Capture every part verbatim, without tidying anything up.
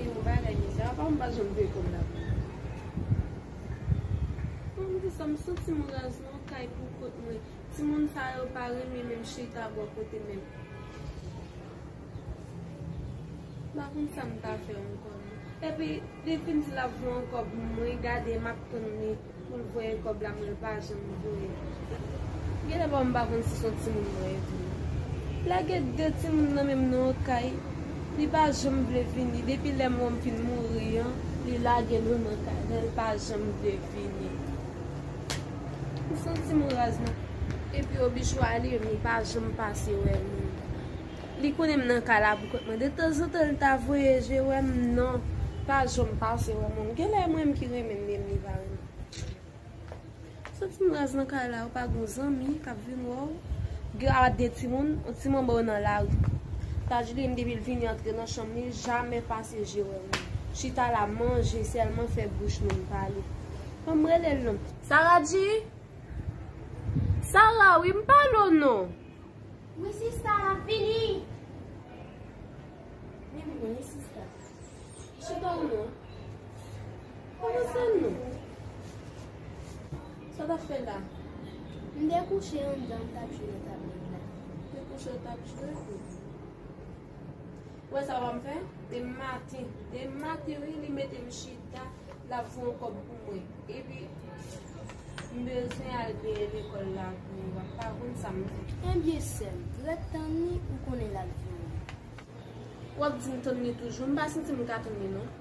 Yon bagay mizè, apa m pa janm veye kòb la pou mwen. Mwen di sa, m santi m raz nan kay pou kont mwen. Timoun sa yo pa renmen menm chita bò kote menm. M pa konn sa m ta fè ankò non. Epi, li fin di l ap voye yon kòb pou mwen, gade, m ap tann li pou l voye kòb la, men l pa janm voye. Genlè pa m pa konn si se yon timoun mwen ye tou. Lage de timoun nan menm nan yon kay, li pa janm vle vini. Depi lè mwen m fin mouri an, li lage nou nan kay la, li pa janm vle vini. M santi m raz nan. Epi Obichou a li menm, li pa janm pase wè moun. Li konnen m nan kay la pou kont mwen. De tanzantan, li ta voye je wè m, non. Pa janm pase wè moun. Genlè mwen menm ki renmen l, li menm li pa renmen. Santi m raz nan kay la, ou pa gen zanmi k ap vin wè w. Gen a de timoun, yon timoun ba w nan lari. Tajilin depi l vini antre nan chanm li, jamè pase je wè moun. Chita la manje, sèlman fè bouch moun pale. Ban m rele l non. Saradji? Sara, wi, m pale w non. Wi, sista, m ap vini. Men mwen, sista. Chita w non. Kòman sa non? Sa w t ap fè la? M te kouche anndan, m t ap jwe nan tablèt la. Te kouche w t ap jwe? Ou wè sa w ap fè? Demen maten. Demen maten, wi, li mete m chita. L ap voye yon kòb pou mwen. Epi, m bezwen al peye lekòl la pou li. W ap pa konn sa m fè. Ebyen, sè m, rete tann li, ou konnen l ap vini. W ap di m tann li toujou. M pa santi m ka tann li, non.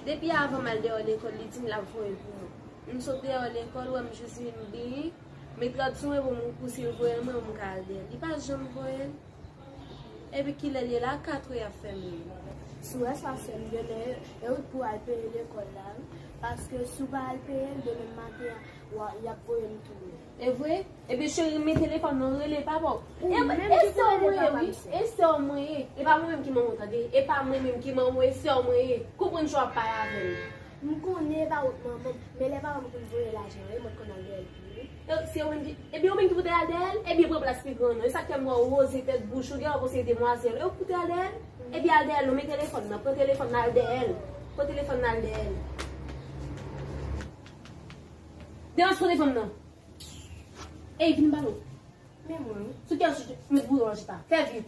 Depi avan m al deyò lekòl, li di m l ap voye l pou mwen. M sot deyò lekòl, wè m jis vin byen. Met lòd sou mwen pou m, pou si l voye l mwen, m ka al deyò l. Li pa janm voye l. Epi kilè l ye la? Katrè y ap fèmen. Si w wè sa, sè m, demen, e ou pou al peye lekòl la, wi. Paske si w pa al peye l, demen maten, y ap voye m tounen. E vre? Ebyen, cheri, men telefòn nan, rele papa w. Ou menm ki pou rele papa m, sè. E sè w mwen ye. E pa mwen menm ki manman w, tande. E pa mwen menm ki manman w, e sè w mwen ye. Konprann jan w ap pale avè m. M konnen e pa ou k manman m, men lè papa m konn voye lajan, e mwen k konn al dèyè l tou, wi. E, se ou menm ki, ebyen, ou menm ki pou te al dèyè l? Ebyen, pran plas pi gran, non. E sa k fè m wè w woze tèt bouch ou, gen w ap se demwazèl. E ou k pou te al dèyè l? Ebyen, al dèyè l, non. Men telefòn nan, pran telefòn nan, al dèyè l. Pran telefòn nan, al dèyè l. Deranj telefòn nan. Ey, vin ba nou. Men mwen. Sou kè w chita, met bouyon an chita. Fè vit.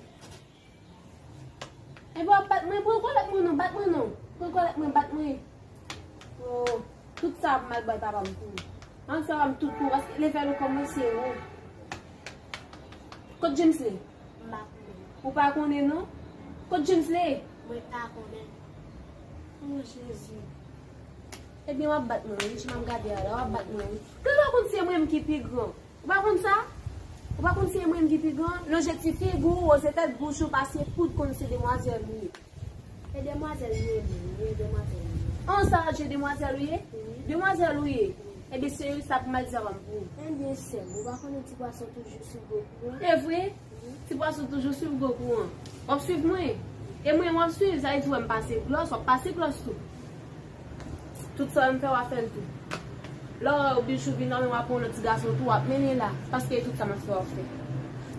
Epi w ap bat mwen, pran kòlèt mwen non, bat mwen non. Pran kòlèt mwen, bat mwen. Oh, tout sa ap mal bay papa m tou. An sa papa m tout tou, paske leve l ou kòmanse, oh. Kot James ye? M pa konnen. Ou pa konnen non? Kot James ye? Mwen pa konnen. Oh, Jezi. Ebyen, w ap bat mwen, wi, jan m ap gade a la, w ap bat mwen, wi. Gade w konn se mwen menm ki pi gran. Ou pa konn sa? Ou pa konn se mwen menm ki pi gran? Lonje ti figi w, woze tèt bouch ou, paske pou w konn se demwazèl ou ye. E demwazèl m ye, mwen, wi, demwazèl m ye. An, Saradji, demwazèl ou ye? Wi. Demwazèl ou ye? Ebyen, se sa pou m al di papa m pou ou. Ebyen, sè m, ou pa konnen ti pwason toujou swiv gwo kouran? E vre? Ti pwason toujou swiv gwo kouran. W ap swiv mwen. E mwen w ap swiv, sa vle di w wè m pase glòs, w ap pase glòs tou. Tout sa w wè m fè, w a fè l tou. Lè w wè Obichou vin nan men w ap pran yon lòt ti gason tou, w ap mennen la. Paske e tout sa m ap fè, w ap fè.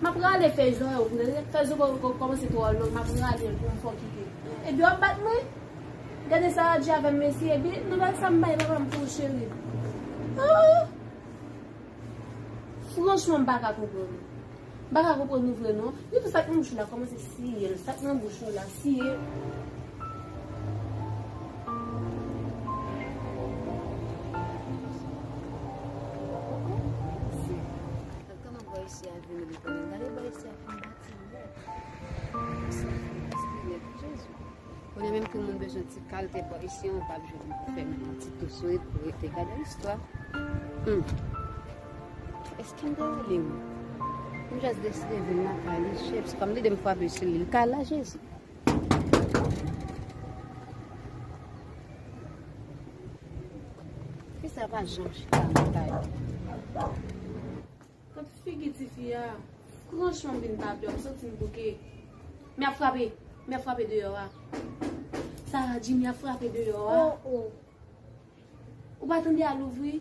M ap rale fèy zòrèy ou, fèy zòrèy ou kòmanse twò long, m ap rale l pou m fè w kite. Epi w ap bat mwen. Gade Saradji avè m, mesye, epi nouvèl sa m bay papa m pou ou, cheri. Oh! Franchman, m pa ka konprann ou. M pa ka konprann ou vre, non. Epi sa k nan bouch ou la, kòmanse siye l. Sa k nan bouch ou la, siye. Gade kòman bòy isi a vini, li konnen. Gade bòy isi a fin bati nèt. Bòy isi a fin bati nèt, Jezi. Kounye a menm tou moun bezwen ti kalte bò isi an, ou p ap jwenn pou fè menm yon ti tou sourit pou rete gade istwa. Hmm. Èske m te rele wi? M jis deside vin lakay li, chips, kòm lide m frape sou li, l ka la, Jezi. Fi sa pa janm chita nan kay. Kot figi tifi a? Franchman, m vin pa pè, m santi m bouke. M ap frape, m ap frape deyò a. Saradji, m ap frape deyò a. Oh, oh. Ou pa tande a louvri?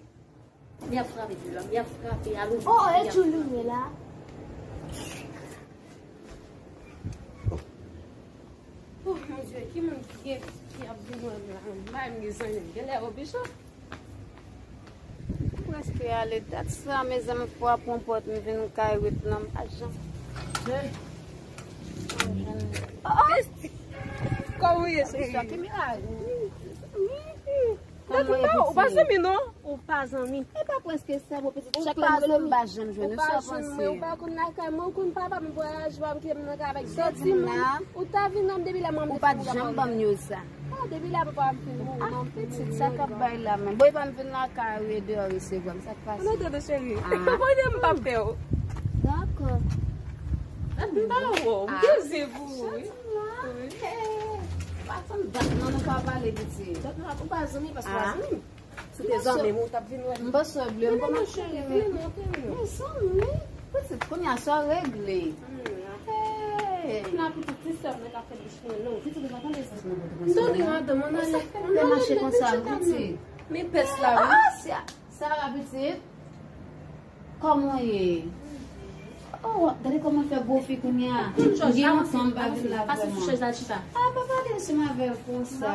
M ap frape deyò a, m ap frape a louvri. Oh, oh, e Julie ye la. Oh, mon Ki moun ki gen, ki ap vin wè m la menm? M pa menm gen zanmi m. Genlè Robichon. M prèske ale. Dat sa, mezanmi, fwa pran pòt m vin kay ret nan, m pa janm. Kòman w ye, cheri? Sa ki mirak? Ou pa zanmi non, ou pa zanmi. E pa prèske sa, bon, pitit, chak lè m rele m pa janm jwenn ou, sa w panse? Ou pa konn lakay mwen, ou konn papa m vwayaje, pa m kite m nan kay avèk de timoun. Ou ta vin nan depi lè mwen. Ou pa t janm ban m news sa. Ah, depi lè papa m fin mouri, non, pitit, sa k ap bay la menm. Bon, e pa m vin lakay ou e deyò resevwa m, sa k pase? Mwen tande cheri. Mwen di m p ap pè w. Dakò. M pa wè w, m gen zen pou ou wi. Wi. Pa tann dat non, nou pa pale pitit. Dat non, ou pa zanmi paske ou pa zanmi. Si w te zanmi m, ou t ap vin wè m. M pa sòt vle, m kòmanse vle. Mezanmi, pitit, kounye a sa regle. Hey. Nan pitit, ti sè m nan ka fè bouch mwen long. Pitit, ou pa tande sa. M tande madanm, ann ale. Ann ale, mache konsa, pitit. Men pès la, wi. Ah, ah, Sarah, pitit. Kòman w ye? Oh, gade kòman l fè gwo fi kounye a. M gen lontan m pa vin la vrèman. Pase sou chèz la chita. Ah, pa pale ansanm avè l konsa.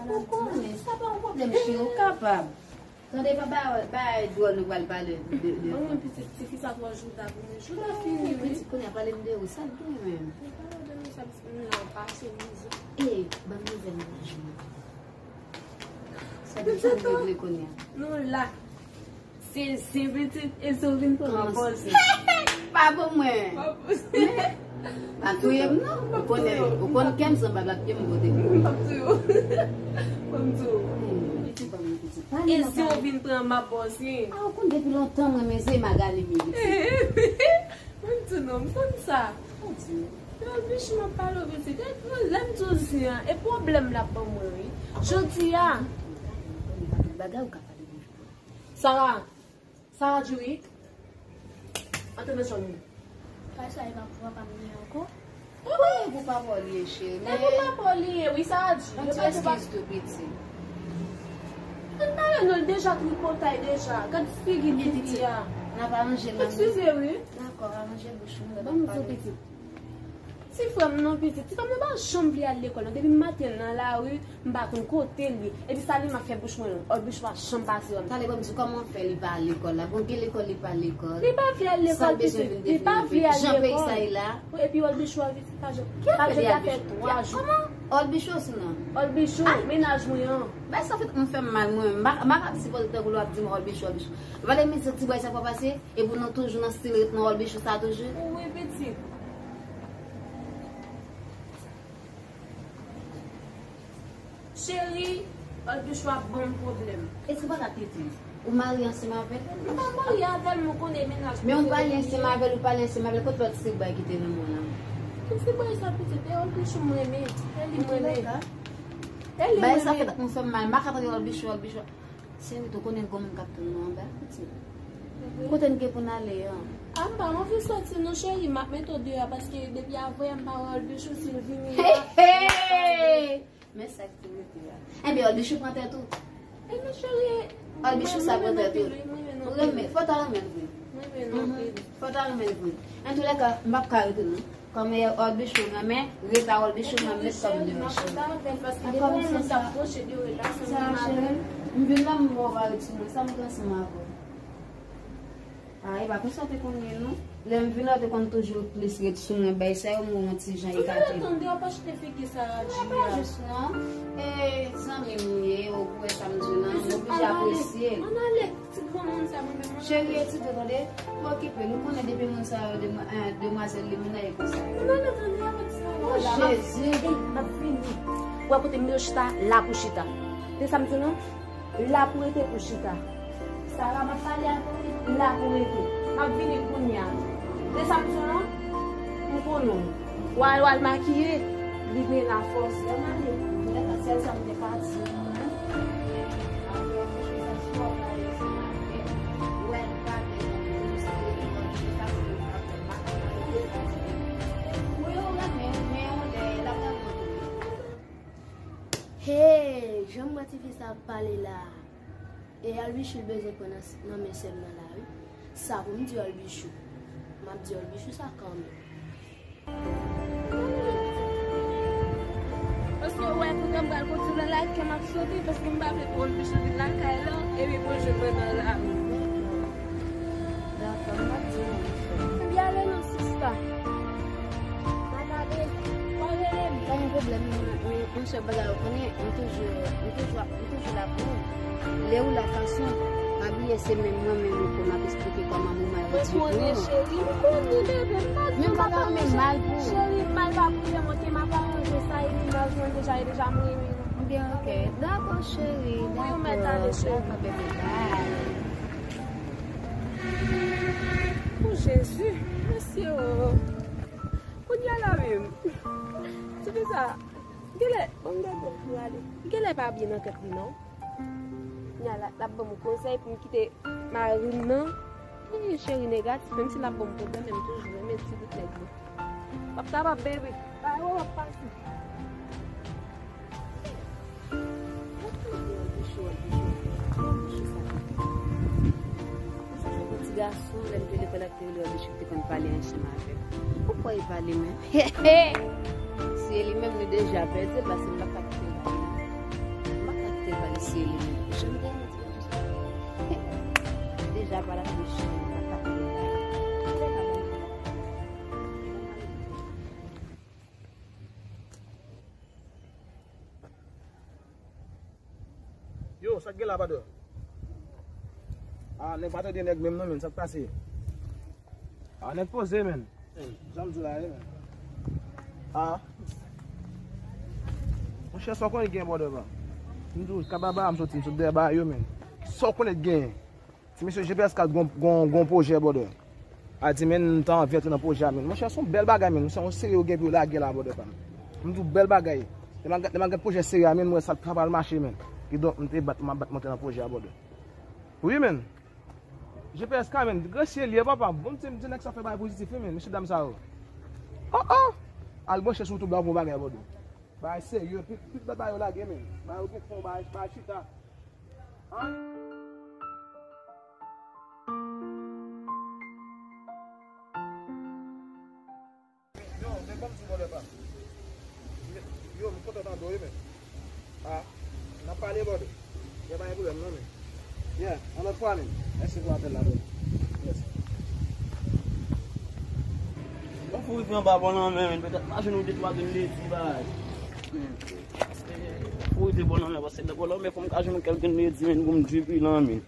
Ou konnen, sa pa yon pwoblèm, cheri, ou kapab. Tande, pa bay dwòl nou pral pale de, de. Mwen menm pitit, ti fi sa twò jouda pou mwen. Jouda fini, wi. Pitit, kounye a pale m de ou, sa l gen menm? Li pale de nou, sa pitit moun la pase mizè. E, ban m nouvèl mennaj mwen. Sa gen sa m regle kounye a. Nou la. Se, se pitit, e se w vin pran m ap bòse. Pa pou mwen. Pa pou mwen. Pa touye m non. Ou konnen, ou konn kè m se anba pye m pote pou ou. M p ap touye w. Ban m di w. Pitit, ban m pitit. E se w vin pran m ap bòse. Ah, ou konn depi lontan mwen renmen zen Magali Mili. Mwen di non, m konn sa. Ou di. Yo, bichon, m ap pale w pitit. Lè m di w zen an, e pwoblèm l ap ban mwen, wi. Jodi a. Bagay ou ka pale de. Sarah. Sarah Jury. Antre nan chanm ou. Kay sa e pa pou papa m li ankò. Wi, pou papa w li ye, cheri. E pou papa w li ye, wi, Sarah Jury. Yon ti eskiz tou piti. Ann pale non, l deja tripotay deja. Gad figi ti fi a. N ap aranje l. Eskize, wi. Dakò, aranje bouch nou, lè n ap pale. Ban m di w pitit. Ti frè m non pitit. Ti frè m nan pa janm vle al lekòl non. Depi maten l nan lari, m pa konn kote l ye. Epi sa li m ap fè bouch mwen long. Òl bouch pa janm pase wè m. Talè ban m di w kòman fè li pa al lekòl la. Bon, gen lekòl li pa al lekòl. Li pa vle al lekòl pitit. Li pa vle al lekòl. Jan peyi sa ye la. Wi, epi òl bouch wè pitit pa janm. Ki afè li al bouch? Kòman? Òl bouch ou sou non? Òl bouch ou, mennaj mwen an. Bay sa fèt m fè m mal mwen. M pa, m pa ka sipòte tankou lè w ap di m òl bouch ou, òl bouch ou. Valè mizè ti bway sa pa pase. Epi nou toujou nan stil rit nan òl bouch ou sa toujou? Wi, pitit. Cheri, òl bouch ou ap ban m pwoblèm. Èske w pa ka tete? Ou marye ansanm avè l? M pa marye avè l, men w konnen mennaj mwen. Men ou pa ale ansanm avè l, ou pa ale ansanm avè l, kote lòt stil bway ki te nan men w lan? Ki stil bway sa pitit? E òl bouch ou m renmen. E li m renmen. E li m renmen. Bagay sa fèt ak mwen fè m mal. M pa ka tande òl bouch ou, òl bouch ou. Cheri, tou konnen gon moun k ap tann nou anba, pitit. Kote n gen pou n ale an? A, m pa anvi soti non, cheri, m ap mete w deyò, paske depi avanyè m pa wè òl bouch ou, si l vini la. Men sa k te rete a. Enben, òl bouch ou pran tèt ou. Enben, cheri, òl bouch ou sa pran tèt ou. Ou renmen, fò w ta renmen l vre. Fò w ta renmen l vre. Antouka, m p ap ka rete non. Kòm e òl bouch ou renmen, ret a òl bouch ou, mwen met kòm de machin. Kòm se sa. Sa, cheri, m vin la, m wè w pa ret sou mwen, sa m gen ansanm avè w. A, e pa konsa w te konn ye non. Lè m vin la, w te konn toujou plis ret sou mwen, bay sa yo, mwen yon ti jan ekate. Ou genlè tande w ap achte figi Sarah G a. E pa jis non. E zanmi m ye, ou kwè sa m di w lan, m oblije apresye l. Ann ale. Ti granmoun sa mwen menm. Cheri, etidye tande, pa okipe l, ou konnen depi moun sa yo, demwa-, eh, demwazèl limena e konsa. Ou nan tande avèk sa. Oh, Jezi. Ey, m ap vini. Ou wè kote m yo chita, la pou chita. Se sa m di w non? La pou rete pou chita. Sarah, m ap pale avè w, la pou rete. M ap vini kounye a. Se sa m di w non? M konnen w. W al, w al makiye, li gen lafòs. Lè m ale. Lè sa sèl sa m te ka di w. Hey, jan m wè tifi sa ap pale la. E Albichou bezwen pran nan, nan men sè m nan la wi. Sa pou m di Albichou. M ap di Albichou sa kanmenm. Kè m ap sote paske m pa vle pou l vin lakay la, epi pou l jwenn mwen nan lari. Dakò, m ap di w, monchè. Ebyen, ale non, sista. M ap ale. Pa rele m. Pa gen pwoblèm, non, men, monchè, bagay ou konnen, m toujou, m toujou, m toujou la pou ou. Lè ou la, fason, pa bliye se menm mwen menm pou m ap esplike kòman moman yo di pou ou. Mwen konnen, cheri, m konnen, bebe, m pa di w m pa renmen. Men m pa ka renmen mal pou ou. Cheri, mal pa pou mwen, ke m ap aranje sa, epi m al jwenn deja, e deja m renmen. Ebyen, ok. Dakò, cheri. Wi, ou mèt ale, cheri. Dakò, bebe. Bye. O Jezi, mesye o. Kounye a la menm. Ti fi sa, genlè, bon, m gade l pou ale. Genlè pa byen nan tèt li, non. Kounye a la, l ap ban m konsèy pou m kite mari m nan. Ih, cheri negatif, menm si l ap ban m pwoblèm, men m toujou renmen ti bout nèg li. W ap kapab, baby. Bay ou w ap pase. Ti gason, lè m te lekòl ak te rele Bichou, te konn pale ansanm avè m. Ou kwè li pale menm? Si e li menm, nou deja pèdi l, paske m pa ka kite l pale. M pa ka kite l pale si e li menm. Janm te di konsa. Deja pale ak Bichou, m pa ka kite l pale. Yo, sa k gen la, brother? Ah, nèg pa tande nèg menm non, menn, sa k pase? Ah, nèg poze, menn. Jan m di w la, wi, menn. Ah. Monchè, sa w konnen gen, brother, pa? M di w, kababa, m soti, m sot dèyè bagay yo, menn. Sa w konnen gen? Ti mesye G P S kat gon, gon, gon pwojè, brother. A di, men, m ta anvi antre nan pwojè a, men. Monchè, se yon bèl bagay, men. Se yon seri yo gen pou yo lage la, brother, pa m. M di w, bèl bagay. Lè m al gad, lè m al gad pwojè seri a, men, m wè sa pa pral mache, men. Kidonk, m te bat, m ap bat monte nan pwojè a, brother. Wi, men. G P S ka, men. Gresye li ye, papa. Bon, m di, m di nèg sa fè bagay pozitif, wi, men. Mesye dam sa yo. Oh, oh! Al branche sou YouTube la pou yon bagay, brother. Bagay serye, tout, tout bagay yo lage, men. Bagay yo gen fon, bagay, bagay chita. An? Yo, men ban m di w, brother, pa. Yo, m kontan tande w, wi, men. Ah, n ap pale, brother. Gen pa gen pwoblèm, non, men. Yeah, yon lòt fwa, men. Mèsi pou apèl la, brother. Yes. Yon fou rive anba bò lanmè, men. Petèt m a jwenn yon de twa grenn ledi, bagay. Fou rive bò lanmè, paske lè bò lanmè, fò m ka jwenn yon kèk grenn ledi, men, pou m dripi lan, men.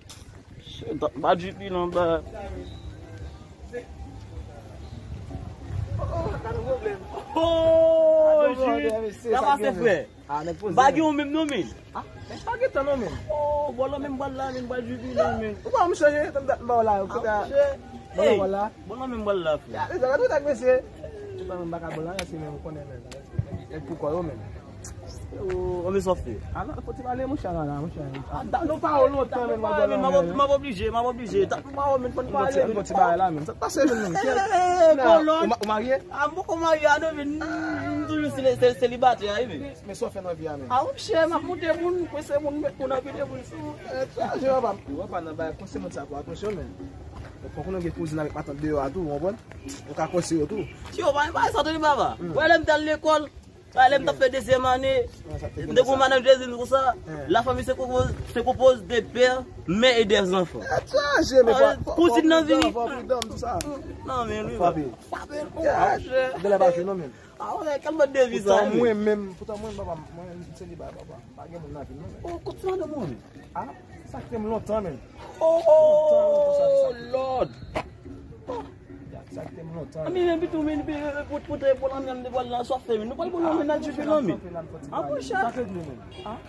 Shit, pa dripi lan, ba. Oh, gade pwoblèm. Oh, shit. Sa pase, frè. M pa gen yon menm non, men. Ah, men pa gen tan non, men. Oh, bò lanmè m pral la, men, m pral dripi lan, men. Ou pa m chanje, tann dat m ba w la, yo. Ah, kote a? Bò lanmè m pral la. Bò lanmè m pral la, frè. Ya, men sa, gade w tak mesye. Ou pa menm baka bò la, se menm ou konnen, men. Nèg pou kò yo, men. Oh, men sa w fè? Ala, fò ti pale, monchè, ala, monchè. Ah, dat nou pa wè w lontan, men, m ap oblije, m ap oblije. Dat nou pa wè w, men, fò n pale, men. Fò ti bagay la, men. Sa k pase, men, men? Ou marye? Ah, m poko marye, a non, men, m toujou seli-, seli-, selibatè, wi, men. Men sa w fè nan vi a, men? Ah, monchè, m ap monte moun, kwense moun, met moun anpile moun sou. Eh, sa, je wè pa, wè pa nan bagay, kwense moun sa pou atensyon, men. Fòk nou gen kouzin avèk matant deyò a tou, ou konprann? Ou ka kwense yo tou. Tyo, pa, pa, sa tande, papa. Wè, lè m t al lekòl, wè, lè m t ap fè dezyèm ane, m te gen yon madanm dezyenm konsa, la famille se compose, se compose de père, mère et des enfants. Eh, chaje, men fò, fò, kouzin nan vini. Fò pridan, fò pridan, tout sa. Non, men wi, frape. Frape, monchè. Gade la pa jwe non, men. Ah, wè, kalman deviz sa, poutan mwen menm, poutan mwen, papa, mwen, m seliba, papa. M pa gen moun nan vi m, non, men. Oh, kot sa nan moun? Ah, sa kite m lontan, men. Oh, oh, Lord. Ya, sa kite m lontan, men. Ami, men, pitou, men, pou, pou, pou lanmè, nou pral nan swafe, men. Nou pral pou lanmè, nan jipi, non, men. Ah, monchè. Sa te di, men. Ah.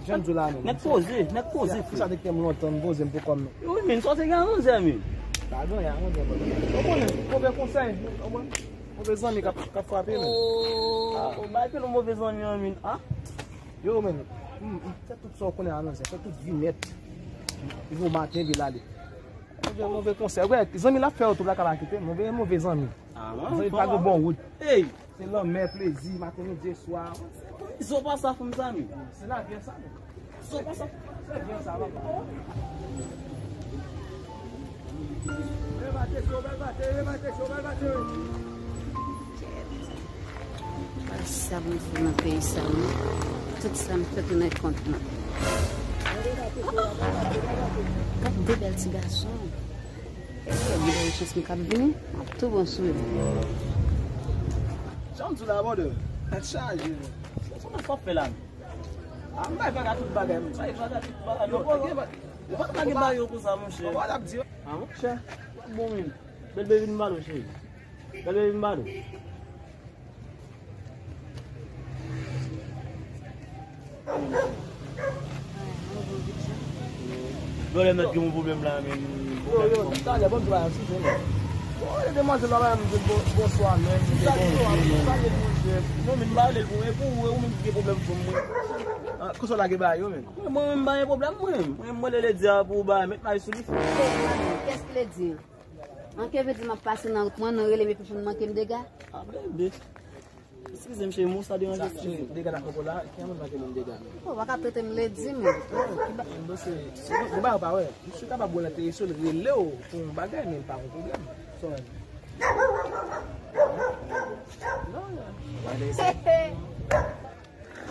Jan m di w la, men. Nèg poze, nèg poze, frè. Sa te kite m lontan, m poze m pou kò m, men. Wi, men, sa w te gen a manzè, men. Pa gen anyen a manzè, men. Ou konnen, move konsèy, ou konnen. Move zanmi k ap, k ap frape, men. Oh, oh, bay pil move zanmi an, men. Ah. Yo, men, m, m fè tout sa w konnen a manzè, fè tout vi nèt. Rive maten, epi l ale. Move, move konsèy. Wè, zanmi l ap fè yo tou, la ka pa kite. Move, move zanmi. Ah, zanmi pa gen bon wout. Hey! Se lanmè, plezi, maten, midi, swa. Izo pa sa, fanm sa, men. Se lavi a sa, men. Izo pa sa. Se byen sa, papa. Bèl batè, bèl batè, bèl batè, bèl batè. Sa moun fè nan peyi sa, non? Tout sa m fè tounen kont mwen. Gad de bèl ti gason. Mwen gen chans mwen k ap vini, m ap tou bon sou yo. Jan m di w la, brother, tèt chaje. Sa w ap fè la? A, m bay vaga tout bagay, m bay vaga tout bagay. Yo, yo pa gen ba-, yo pa gen bagay yo konsa, monchè. Ou pa t ap di yo. A, monchè, bon, men. Bèl baby m ba nou, cheri. Bèl baby m ba nou. Yo, lè mèt gen yon pwoblèm la, men. Yo, yo, talè, bon travay, si, men. Bon, lè demwazèl la, men, di bon, bonswa, men. Sa di yo, sa di monchè. Non, men, m pa rele l pou, e pou ou, e ou menm ki gen pwoblèm fanm mwen. A, konsa w lage bagay yo, men. Mwen, mwen, m pa gen pwoblèm, mwen. Mwen, mwen, lè lè di a pou ou ba, mèt may sou li. Kès ki lè di? Anke vle di m ap pase nan wout mwen, nou rele m epi pou n manke m dega? A, bebe. Eskize m, cheri, mo sa deranje, eskize. Dega nan koko la, ki moun manke moun dega? Ou pa ka trete m ledi, men. Bon, se, se, bon, ba, ou pa wè. Misye kapab wè l enterese, l rele w pou yon bagay, men l pa gon pwoblèm. Sorry. Non, non.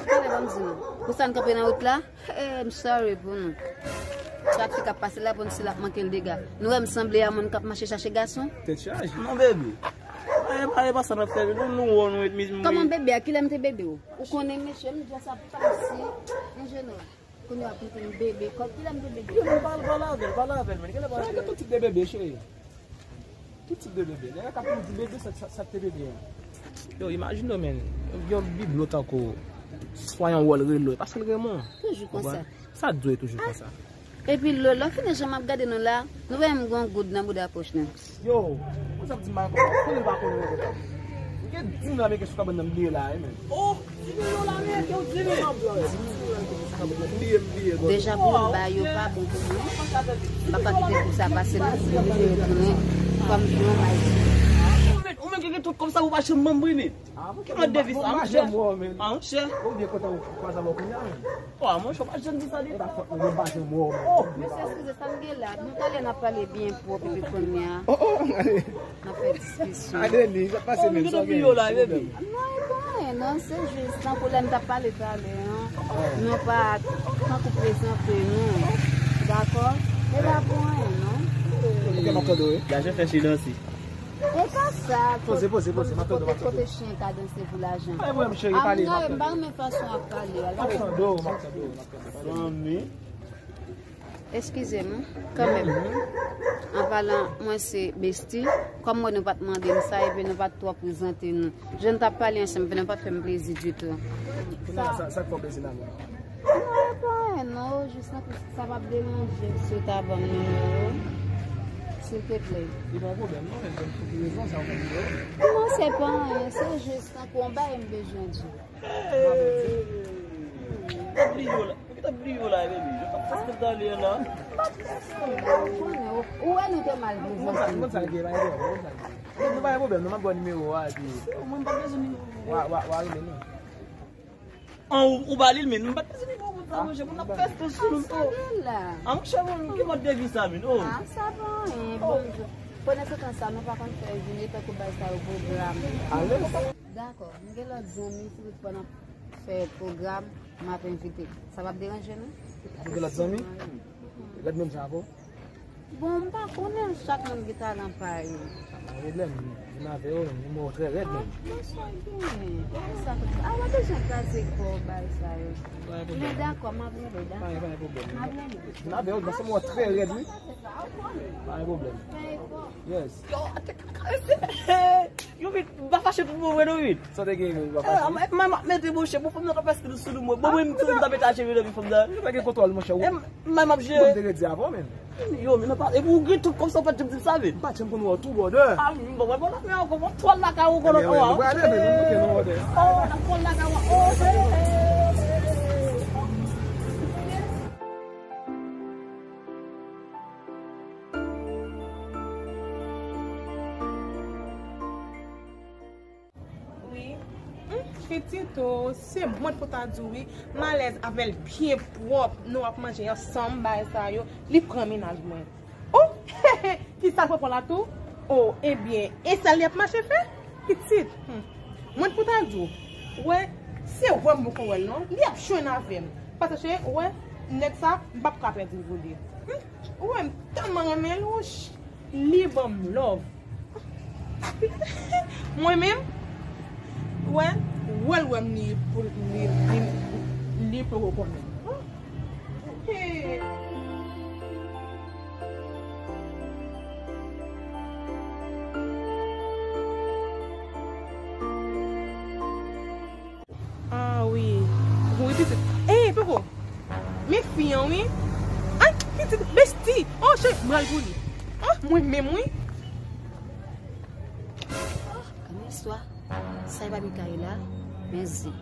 Talè, ban m di nou. Pou sa n kanpe nan wout la, eh, m sorry pou nou. Trafik ap pase la pou n si l ap manke l dega. Nou wè m sanble a moun k ap mache chache gason? Tèt chaje. Non, bebe. E pa, e pa sa n ap fè, nou, nou wè nou ret miz. Kòman bebe a? Kilè m te bebe w? Ou konnen mesye, m just ap pase. An jeneral. Kounye a pou m bebe. Kòb kilè m te bebe? Yo, men pale, pale avè l, pale avè l, men. Kilè pale avè l? Tout tip de bebe, cheri. Tout tip de bebe. Nèg la k ap di bebe, sa, sa, sa te bebe a. Yo, imajine w, men. Yon biblo tankou swa yon wòl rele w, paske l renmen w. Toujou konsa. Sa dwe toujou konsa. Epi lè, lè fini jan m ap gade nou la, nou wè m gon goud nan bouda pòch nou. Yo, konsa ap di m pa konnen, konnen l pa konnen mwen kontan. Ou gen di m la, men kesyon kabann nan m bliye la, wi, men. Oh, di m yo la, men, ke w di m. Deja pou m ba yo pa bon pou mwen. M pa ka kite kou sa pase non, m oblije retounen. Fò m jwe yon bay. Ou menm, ou menm ki gen tout kòb sa, ou pa janm ban m wi, men. Ki mòd de vi sa, monchè? A, monchè. Ou byen kontan ou kwaze avè w kounye a, men. Oh, monchè, ou pa janm di sa deja. E pa fòt mwen, m pa janm wè w, men. Oh, mesye, eskize, sa m gen la? Nou talè n ap pale byen pwòp epi kounye a. Oh, oh, gade. N ap fè diskisyon. Gade li, sa pase menm, sa w gen? Non, e pa anyen, non, se jis tankou lè n t ap pale talè an. Nou pa tankou prezante nou. Dakò? E pa pou anyen, non. Ok, m ap tande w, wi. Lajan fè chen danse. E pa sa. Poze, poze, poze. M ap tande w, m ap tande w. Kote chen ka danse pou lajan? Pa gen pwoblèm, cheri, pale, m ap tande w. M pa renmen fason w ap pale a. M ap tande w, m ap tande w, m ap tande w. Zanmi. Eskize m, kanmenm. An palan, mwen se Besti. Kòm mwen nou pa t mande m sa, epi nou pa t twò prezante nou. Jan n t ap pale ansanm, epi nou pa t fè m plezi ditou. Kounye a, sa, sa k fè w plezi la menm? Non, e pa anyen, non, jis nan sa p ap deranje m si w ta ban m nimewo w, silteplè. Li pa yon pwoblèm, non, men pou ki rezon sa w ban m nimewo? Non, se pa anyen, se jis tankou yon bagay m bezwen di w. Hey! Ou bliye w la. Ou gentan bliye w la, baby. Jan w t ap fè skandal yè la. M pa t fè skandal, ou konnen. Ou, ou wè nou te mal prezante. Ou konn sa, ou konn sa l gen, pa gen pwoblèm, ou konn sa l gen. Nou pa gen pwoblèm, non, m ap ba w nimewo a, epi. Mwen, m pa bezwen nimewo. W a, w a, w a rele nou. An, ou, ou ba li l, men nou pa t bezwen nimewo moun sa, monchè, moun ap fè sou nou, oh. An, monchè, mwen, ki mòd de vi sa, men, oh. Ah, sa pa anyen, bon. Pandan se tan sa, nou pa konn fè vini tankou bagay sa yo pwogram. Alèz. Dakò, m gen lòt zanmi, si toutfwa n ap fè pwogram, m ap envite. Sa p ap deranje nou? Ou gen lòt zanmi? Rèd menm jan avè w? Bon, m pa konnen, chak moun gen talan pa yo. Sa pa pwoblèm, vin avè yo, nimewo trè rèd menm. Ah, men sa genyen. Konsa, a, w ap bezwen kraze kò w bay sa yo. Men dakò, m ap rele, dakò. Pa gen, pa gen pwoblèm. M ap rele. Vin avè yo, paske mwen trè rèd, wi. Pa gen pwoblèm. Fè efò. Yes. Yo, te ka karese. Yo, vit, m pa fache pou mwen, non, vit. Sa te gen, m pa fache. Mwen, mwen, mwen, mete monchè, bon, fanm nan ka pèske nou sou nou, mwen. Bon, mwen, m tou, m ta mete a cheve nan vi fanm nan. Yo pa gen kontwòl, monchè. Mwen, mwen, m ap jere. Mwen te redi avè w, men. Yo, men, nan pa, epi ou gen tout kòb sa, ou pa t janm di m sa, men. M pa t janm konn wè w tou, brother. Ah, bon, mwen, bon, la, men, ankò, mwen, twòl lakay ou, konnen, oh, twòl lakay ou, oh, hey, hey, hey, hey. Wi. Hum, pitit, oh, se mwen pou ta di w, wi. M alèz avè l byen pwòp. Nou ap manje ansanm, bagay sa yo. Li pran mennaj mwen. Oh, kisa l pran la tou? Oh, ebyen, e sa li ap mache fè? Pitit. Hum. Mwen pou ta di w, wè, Se wè m poko wè l non. Li ap jwenn avè m. Paske, ou wè, nèg sa, m p ap ka pèdi l pou li. Hmm? Ou wè, m tèlman renmen l, wouch. Li ban m love. Mwen menm, ou wè, wè l wè m li pou li, li, li poko konnen. Ah wi. Wi, pitit. Eh, poko. Men fi an, wi. Ay, pitit, besti. Oh, cheri, m pral pou li. Ah, mwen menm, wi. Oh, men istwa. Sa e pa Mikaela, men zen.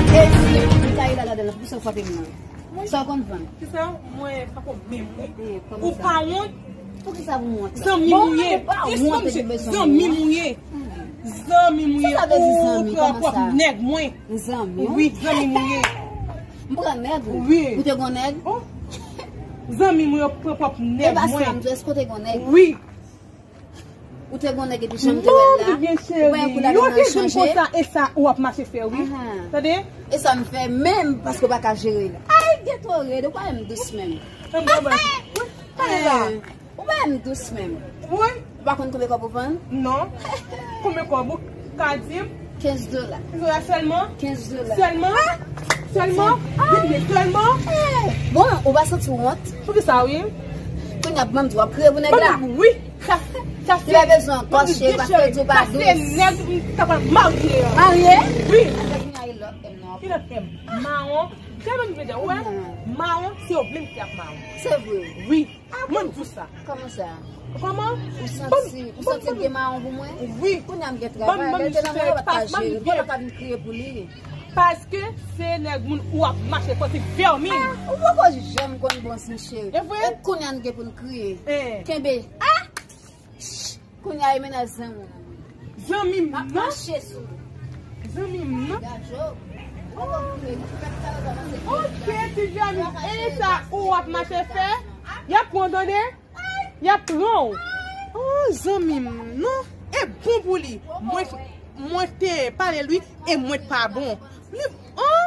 E si Mikaela ladan l, poukisa w frape m nan? Sa w konn vann? Kisa? Mwen pa konn menm, wi. Ou pa wont? Poukisa pou m wont? Zanmi m ou ye. Zanmi m ou ye. Zanmi m ou ye. Ou pran pwòp nèg mwen. Zanmi w? Wi, zanmi m ou ye. M pran nèg ou? Wi. Ou te gon nèg? Oh. Zanmi m ou yo pran pwòp nèg mwen. E pa sa m di w, èske w te gon nèg? Wi. Ou te gon nèg epi jan m te wè l la? Ou wè koulè l nan chanje? Yon ti jan konsa, e sa ou ap mache fè, wi. Tande? E sa m fè menm paske w pa ka jere l. Ay, geto rèd, ou pa wè m dous menm. Tande la. Ou pa wè m dous menm. Wi. Ou pa konn konbyen kòb ou vann? Non. Konbyen kòb ou ka di m? Kenz dola. Kenz dola sèlman? Kenz dola. Sèlman? Sèlman? Di byen, sèlman? Bon, ou pa santi w wont? Poukisa, wi? Kounye a, ban m di w ap kriye pou nèg la? Wi. Sa, sa se. Li pa bezwen ankò, cheri, paske l di w pa dous. Sa se nèg m ta pral marye an. Marye? Wi. Anben kounye a, e lòt m nan. Ki lòt m? Mawon. Gade m vle di, ou wè? Mawon, se yo menm ki ap mawon. Se vre? Wi. Mwen m di w sa. Kòman sa? Kòman? Ou santi, ou santi l gen mawon pou mwen? Wi. Kounye a m gen travay, lè l te nan mwen yo pa t ka jere, m pa t ka vin kriye pou li. Paske se nèg moun ou ap mache fò ti vèmin. Ah, ou poko janm konn bon siy, cheri. E vre? E kounye a n gen pou n kriye. Kenbe. Ah! Kounye a e mennaj zanmi w. Zanmi m nan? M ap mache sou nou. Zanmi m nan? Gad yo. Ou poko kriye, nou fèk sa yo kòmanse kriye. Ok, ti zanmi m. E sa ou ap mache fè? Y ap pran w tande? Y ap pran w. Oh, zanmi m nan? E bon pou li. Mwen, mwen te pale l wi, e mwen t pa bon. Li, oh!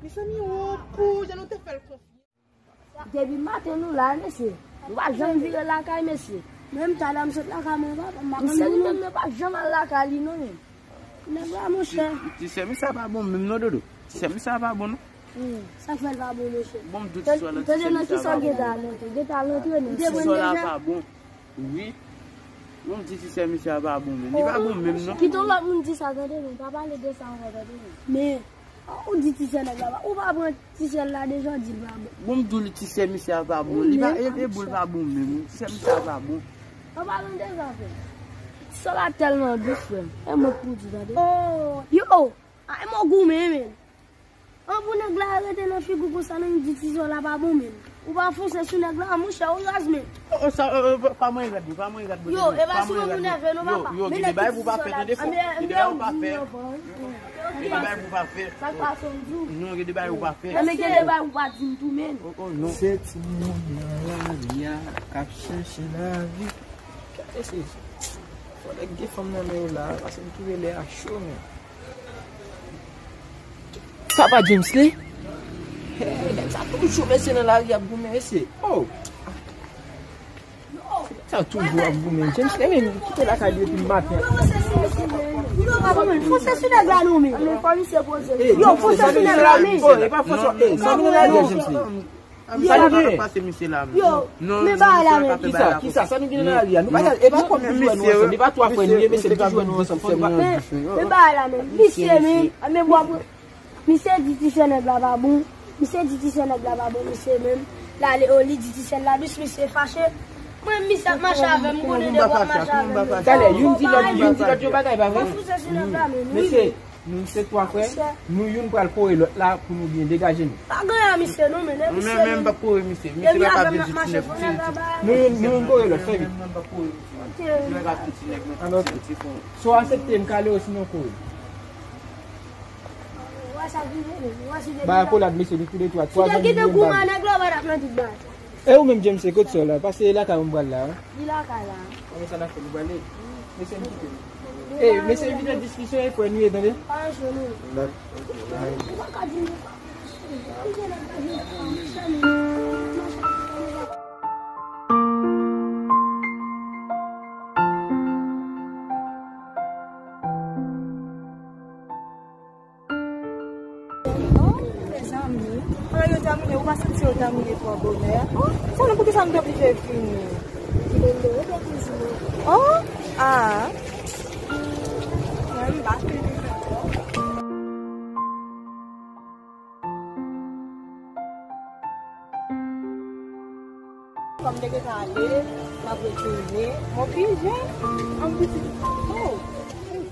Mezanmi, oh, pou jan nou te fè l konfyans. Depi maten nou la, mesye. Nou pa janm vire lakay, mesye. Menm talè m sot lakay mwen, papa, m pa konn. Misye li menm, nou pa janm al lakay li, non, menm. Nèg la, monchè. Ti, ti sè misye a pa bon menm, non, Dodo. Ti sè misye a pa bon, non. Hmm, sa k fè l pa bon, mesye? Bon, m di w ti sè la, ti sè misye a pa bon. Tande nan kisa w gentan al antre, gentan al antre, non. Ti sè la pa bon. Wi. Bon, m di ti sè misye a pa bon, menm. Li pa bon menm, non. Kite yon lòt moun di sa, tande, non. Pa pale de sa ankò, tande, non. Men, ou di ti sè nèg la pa, ou pa pran ti sè la deja, w di l pa bon. Bon, m di w ti sè misye a pa bon. Li pa, e, e bon, l pa bon menm. Ti sè misye a pa bon. An palan de zafè. Ti sè la tèlman dous, frè m. E mwen k pou di, tande. Oh, yo! Ay, mwen goumen, men. An pou nèg la rete nan figi w konsa, nan di ti sè w la pa bon menm. Ou pa fonse sou nèg la, monchè, ou raz menm. Oh, oh, sa, oh, oh, pa, pa manyen rad mwen, pa manyen rad mwen. Yo, e pa sou mwen pou nève non, papa. Yo, yo, gen de bagay pou pa fè, tande fò. Gen de bagay pou pa fè. Gen de bagay pou pa fè. Sa k pase w di w? Non, gen de bagay pou pa fè. Anben gen de bagay pou pa di m tou, menm. Oh, oh, non. Se timoun nan lari a k ap chèche lavi. Gade se, fò nèg gen fanm nan men yo la, paske m twouve lè a cho, men. Sa pa James li? Hey, nèg sa toujou mesye nan lari ap goumen mesye. Oh! Sa toujou ap goumen. James li menm kite lakay li depi maten. Yo, fonse sou nèg la non, men. Yo, fonse sou nèg la, men. Oh, e pa fonse, eh, sa vin nan lari a, James li. Sa nou gen? Pase misye la, men. Yo, men bagay la, men. Kisa, kisa, sa nou gen nan lari a? Nou pa, e pa kòm nou jwe nou ansanm, e pa twa frè nou ye, mesye, nou te jwe nou ansanm, fò nou pa. Men bagay la, men. Misye, men, men bwa, misye di ti sè nèg la pa bon. Misye di ti sè nèg la pa bon, misye menm. L ale, o, li di ti sè la dous, misye fache. Mwen, misye ap mache avè m, m konnen de w ap mache avè m. Talè, youn di lòt, youn di lòt yon bagay, pa vre? Mesye, Nou se twa frè, nou youn pral kore lòt la pou nou byen degaje nou. Pa gen anyen misye non, men misye menm, m p ap kore misye. Misye pa ka vle di ti nèg pou ti. Nou youn, nou youn kore lòt, fè vit. Misye pa ka vle di ti nèg non, ti fon. Si w aksepte, m kale w, sinon w kore. Ba akolad mesye nou tou de twa, twa zanmi nou bal. E ou menm James, kote sè w la? Pase lakay ou m pral la. Li lakay la. Kòman sa n ap fè nou prale? Mesye m kite nou. Ey, mesye evite diskisyon e frè nou ye, tande? Pa jwe nou. Oh, mezanmi. Ann yo tamouye, ou pa santi yo tamouye twò bonè? Oh, sa non, poukisa m te oblije vini? Oh, ah. Mwen, m pa fini ankò. Kòm te gentan ale, m ap retounen. M oblije. An pitit. Oh,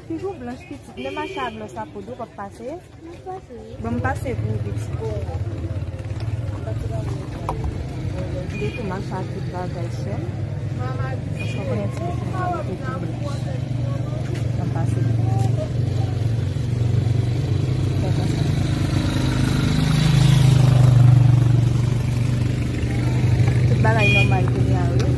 figi w blanch pitit. Menm mache a glòs la pou di w p ap pase. Bon, m pase pou ou pitit. Li tou mache ak tout bagay, sè m. Paske w konnen ti pitit la, li te tou blanch. Ban m pase pou ou. Fè konsa. Tout bagay nòmal kounye a, wi.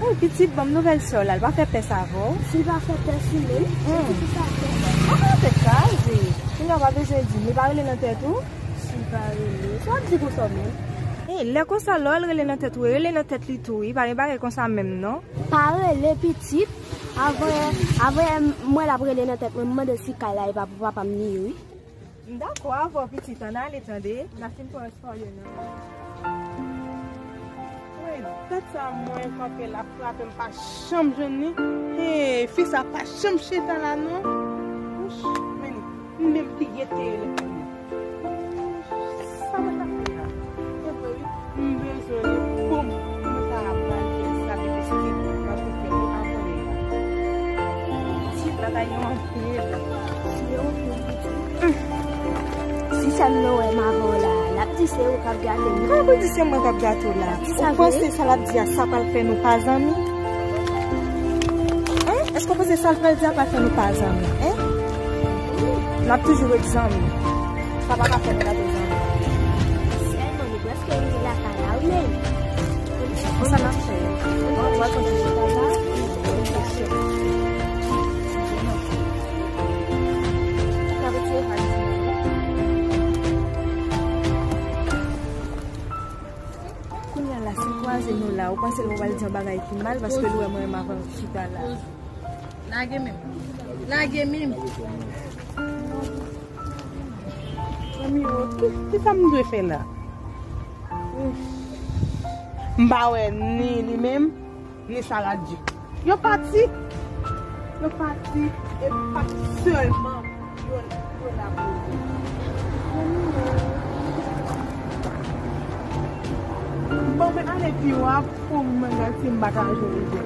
Ey, pitit, ban m nouvèl sè w la, l pa fè pès avè w? Si l pa fè pès, wi, menm. Hmm. Se ki sa fè? Ah, tèt chaje. Kounye a w pa bezwen di m, li pa rele nan tèt ou? Si l pa rele. Sa w ap di konsa w menm? Ey, lè konsa, lè w rele nan tèt ou, rele nan tèt li tou, wi. Pa gen bagay konsa menm, non. Pa rele pitit. Avan, avan m wè l ap rele nan tèt mwen, m mande si kay la e pa pou papa m li ye, wi. M dakò avè w, pitit, ann ale, tande. N a fin pran espas yo nan. Wi, dat sa mwen kanpe la, frape m pa janm jwenn li. Hey, fi sa pa janm chita la, non. Wouch, men li, m menm bliye te telefòn nan. Sa mwen t ap fè la? E vre wi, m bezwen li pou m, pou m ta pral fè sa de biskit, paske fè nou abòne la. Ti bagay yo anpil. Si yo anpil, pitit. Si sè m nan wè m avè w la, l ap di se ou k ap gate m. Kòman pou di se mwen k ap gate w la? Ou panse sa l ap di a, sa pral fè nou pa zanmi? Hein? Èske w panse sa l pral di a pral fè nou pa zanmi? Hein? N ap toujou ret zanmi. Sa pa ka fè nou lage zanmi. Sèlman nou prèske rive lakay la, wi, men. Konsa n ap fè. Bon, nou pral pran ti chita la. N ap retire valiz nou. Kounye a la, si l kwaze nou la, ou panse l pral di yon bagay ki mal, paske l wè mwen menm avè l chita la. Lage men m. Lage men m. Zanmi yo, ki, ki sa m dwe fè la? M pa wè ni li menm, ni Saradji. Yo pati. Yo pati. E pa sèlman yo, yo la pou yo. Zanmi yo. Bon, mwen ale pi wo a pou mwen gade si m pa ta jwenn li.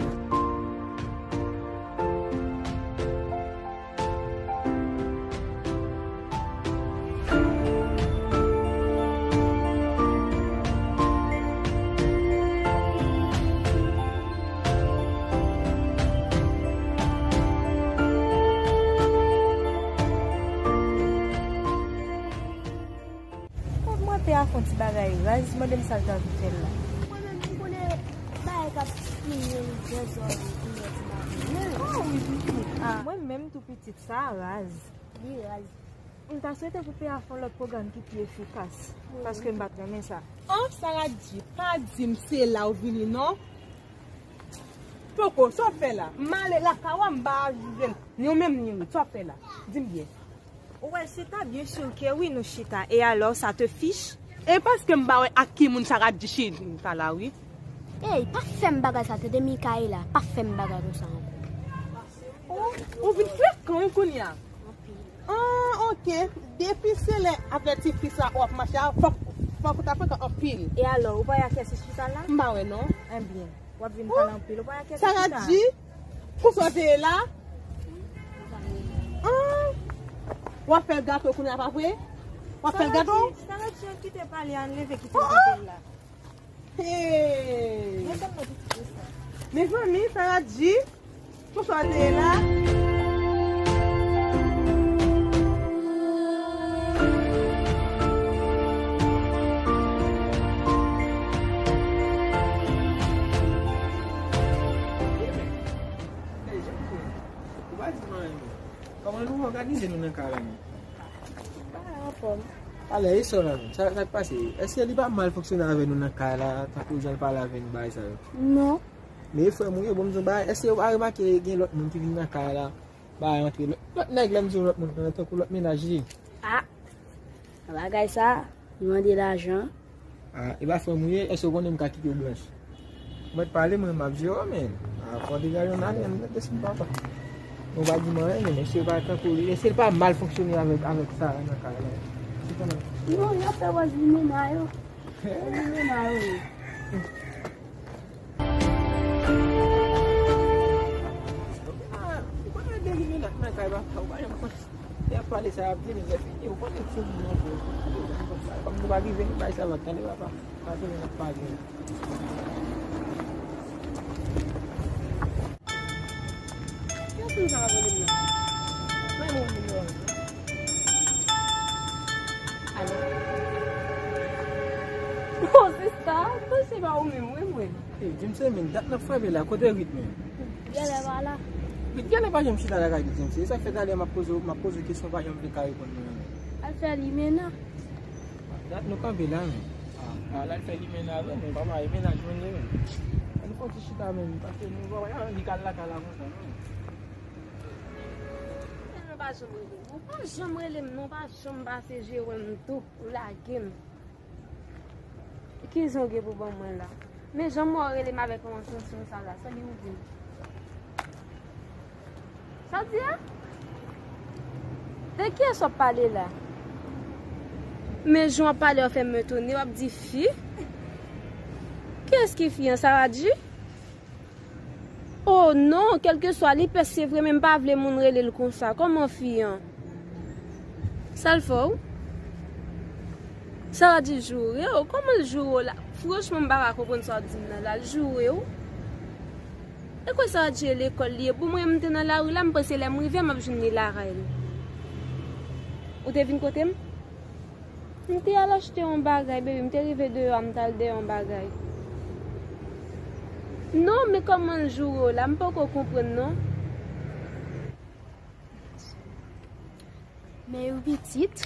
Mwen te a fè yon ti bagay raz, mande m sa l t anvi fè la. Mwen menm, m konnen bagay k ap fini dèzòd kounye a ti maten. Ah, wi, pitit. Ah, mwen menm tou pitit, sa raz. Li raz. M ta swete pou P A fè yon lòt pwogram ki pi efikas, paske m pa t renmen sa. An, Saradji, pa di m se la w vini, non. Poko, sa w ap fè la? M ale lakay ou a, m pa jwenn ni w menm, ni w. Sa w ap fè la? Di m byen. Ou wè, chita, bien sûr que oui, nou chita. Et alors, ça te fiche? E paske m pa wè ak ki moun Saradji chita la, wi. Ey, pa fè m bagay sa, tande Mikaela, pa fè m bagay konsa ankò. Oh, ou vin frekan wi kounye a. Ah, ok. Depi se lè avè ti fi sa w ap mache a, fòk, fòk ou ta frekan anpil. E alò, ou pa wè ak kiyès li chita la? M pa wè non. Enbyen, w ap vin pale anpil. Ou pa wè ak kiyès li chita? Saradji, pou sa w te ye la? Ah, w ap fè l gato kounye a, pa vre? W ap fè l gato? Saradji, Saradji, ann kite pale, ann leve kite l kanpe la. Hey! Mezanmi, Saradji, pou sa w te ye la? Òganize nou nan kay la, men. Bagay anfòm. Alè, e sè w la, men? Sa, sa k pase? Èske li pa mal fonksyone avè nou nan kay la, tankou jan l pale avè nou, bagay sa yo? Non. Men e frè m ou ye, bon, m di w bagay, èske w pa remake gen lòt moun ki vin nan kay la? Bagay antre. Lòt, lòt nèg la, m di w lòt moun, tankou lòt mennaj li. Ah! Bagay sa, li mande lajan. Ah, e pa frè m ou ye, èske w konnen m ka kite w blanch? Mwen t pale, mwen, m ap jere w, men. Ah, fò deja yon ane, m mete sou papa. Nou pa di m anyen, men, èske pa tankou li, èske l pa mal fonksyone avèk, avèk sa nan kay la? Non, y ap fè wòz limena yo. Limena yo ye. Ah, ou konnen de limena nan kay papa, ou pa janm konn. Y ap pale sa, y ap vini, lè fini, ou konnen ti moun nan, kòm nou pa rive, nou bay sa lòt, tande papa. Pa tounen nan pa gen. Kiyès moun sa ap rele m nan? Mwen, mwen, mwen, mwen. Alo? Oh, sista, se pa ou menm, wi, mwen. Hey, James, men, dat n ap frape la, kote Rit, men? Genlè pa la. Rit genlè pa janm chita lakay li, James. E sa k fè talè m ap poze w, m ap poze w kesyon, w pa janm vle ka reponn mwen, men. Al fè limena. Dat nou kanpe la, men. Ah, ah, l al fè limena vre, men papa, e mennaj mwen li, men. Ann fè yon ti chita, men, paske nou pa anvi k al lakay la konsa, non. Ou pa janm rele m, ou pa janm rele m, non, ou pa janm pase jere m tou, ou lage m. Ki jan w gen pou ban mwen la? Men jan m wè w rele m avèk yon tansyon sa la, sa gen pou di m? Sa w di a? De kiyès w ap pale la? Men jan w ap pale, w fè m etone, w ap di fi? Kiyès ki fi an? Saradji? Oh non, kèlkeswa li pès se vre, men m pa vle moun rele l konsa. Kòman fi an? Sa l fè w? Saradji joure w? Kòman l joure w la? Franchman, m pa ka konprann sa w ap di m nan la. L joure w? E kwè Saradji e lekòl li ye. Pou mwen, m te nan lari la, m panse lè m rive, m ap jwenn li lakay li. Ou te vin kote m? M te al achte yon bagay, baby, m te rive deyò a, m t al dèyè yon bagay. Non, men kòman l joure w la? M poko konprann, non. Men yon pitit,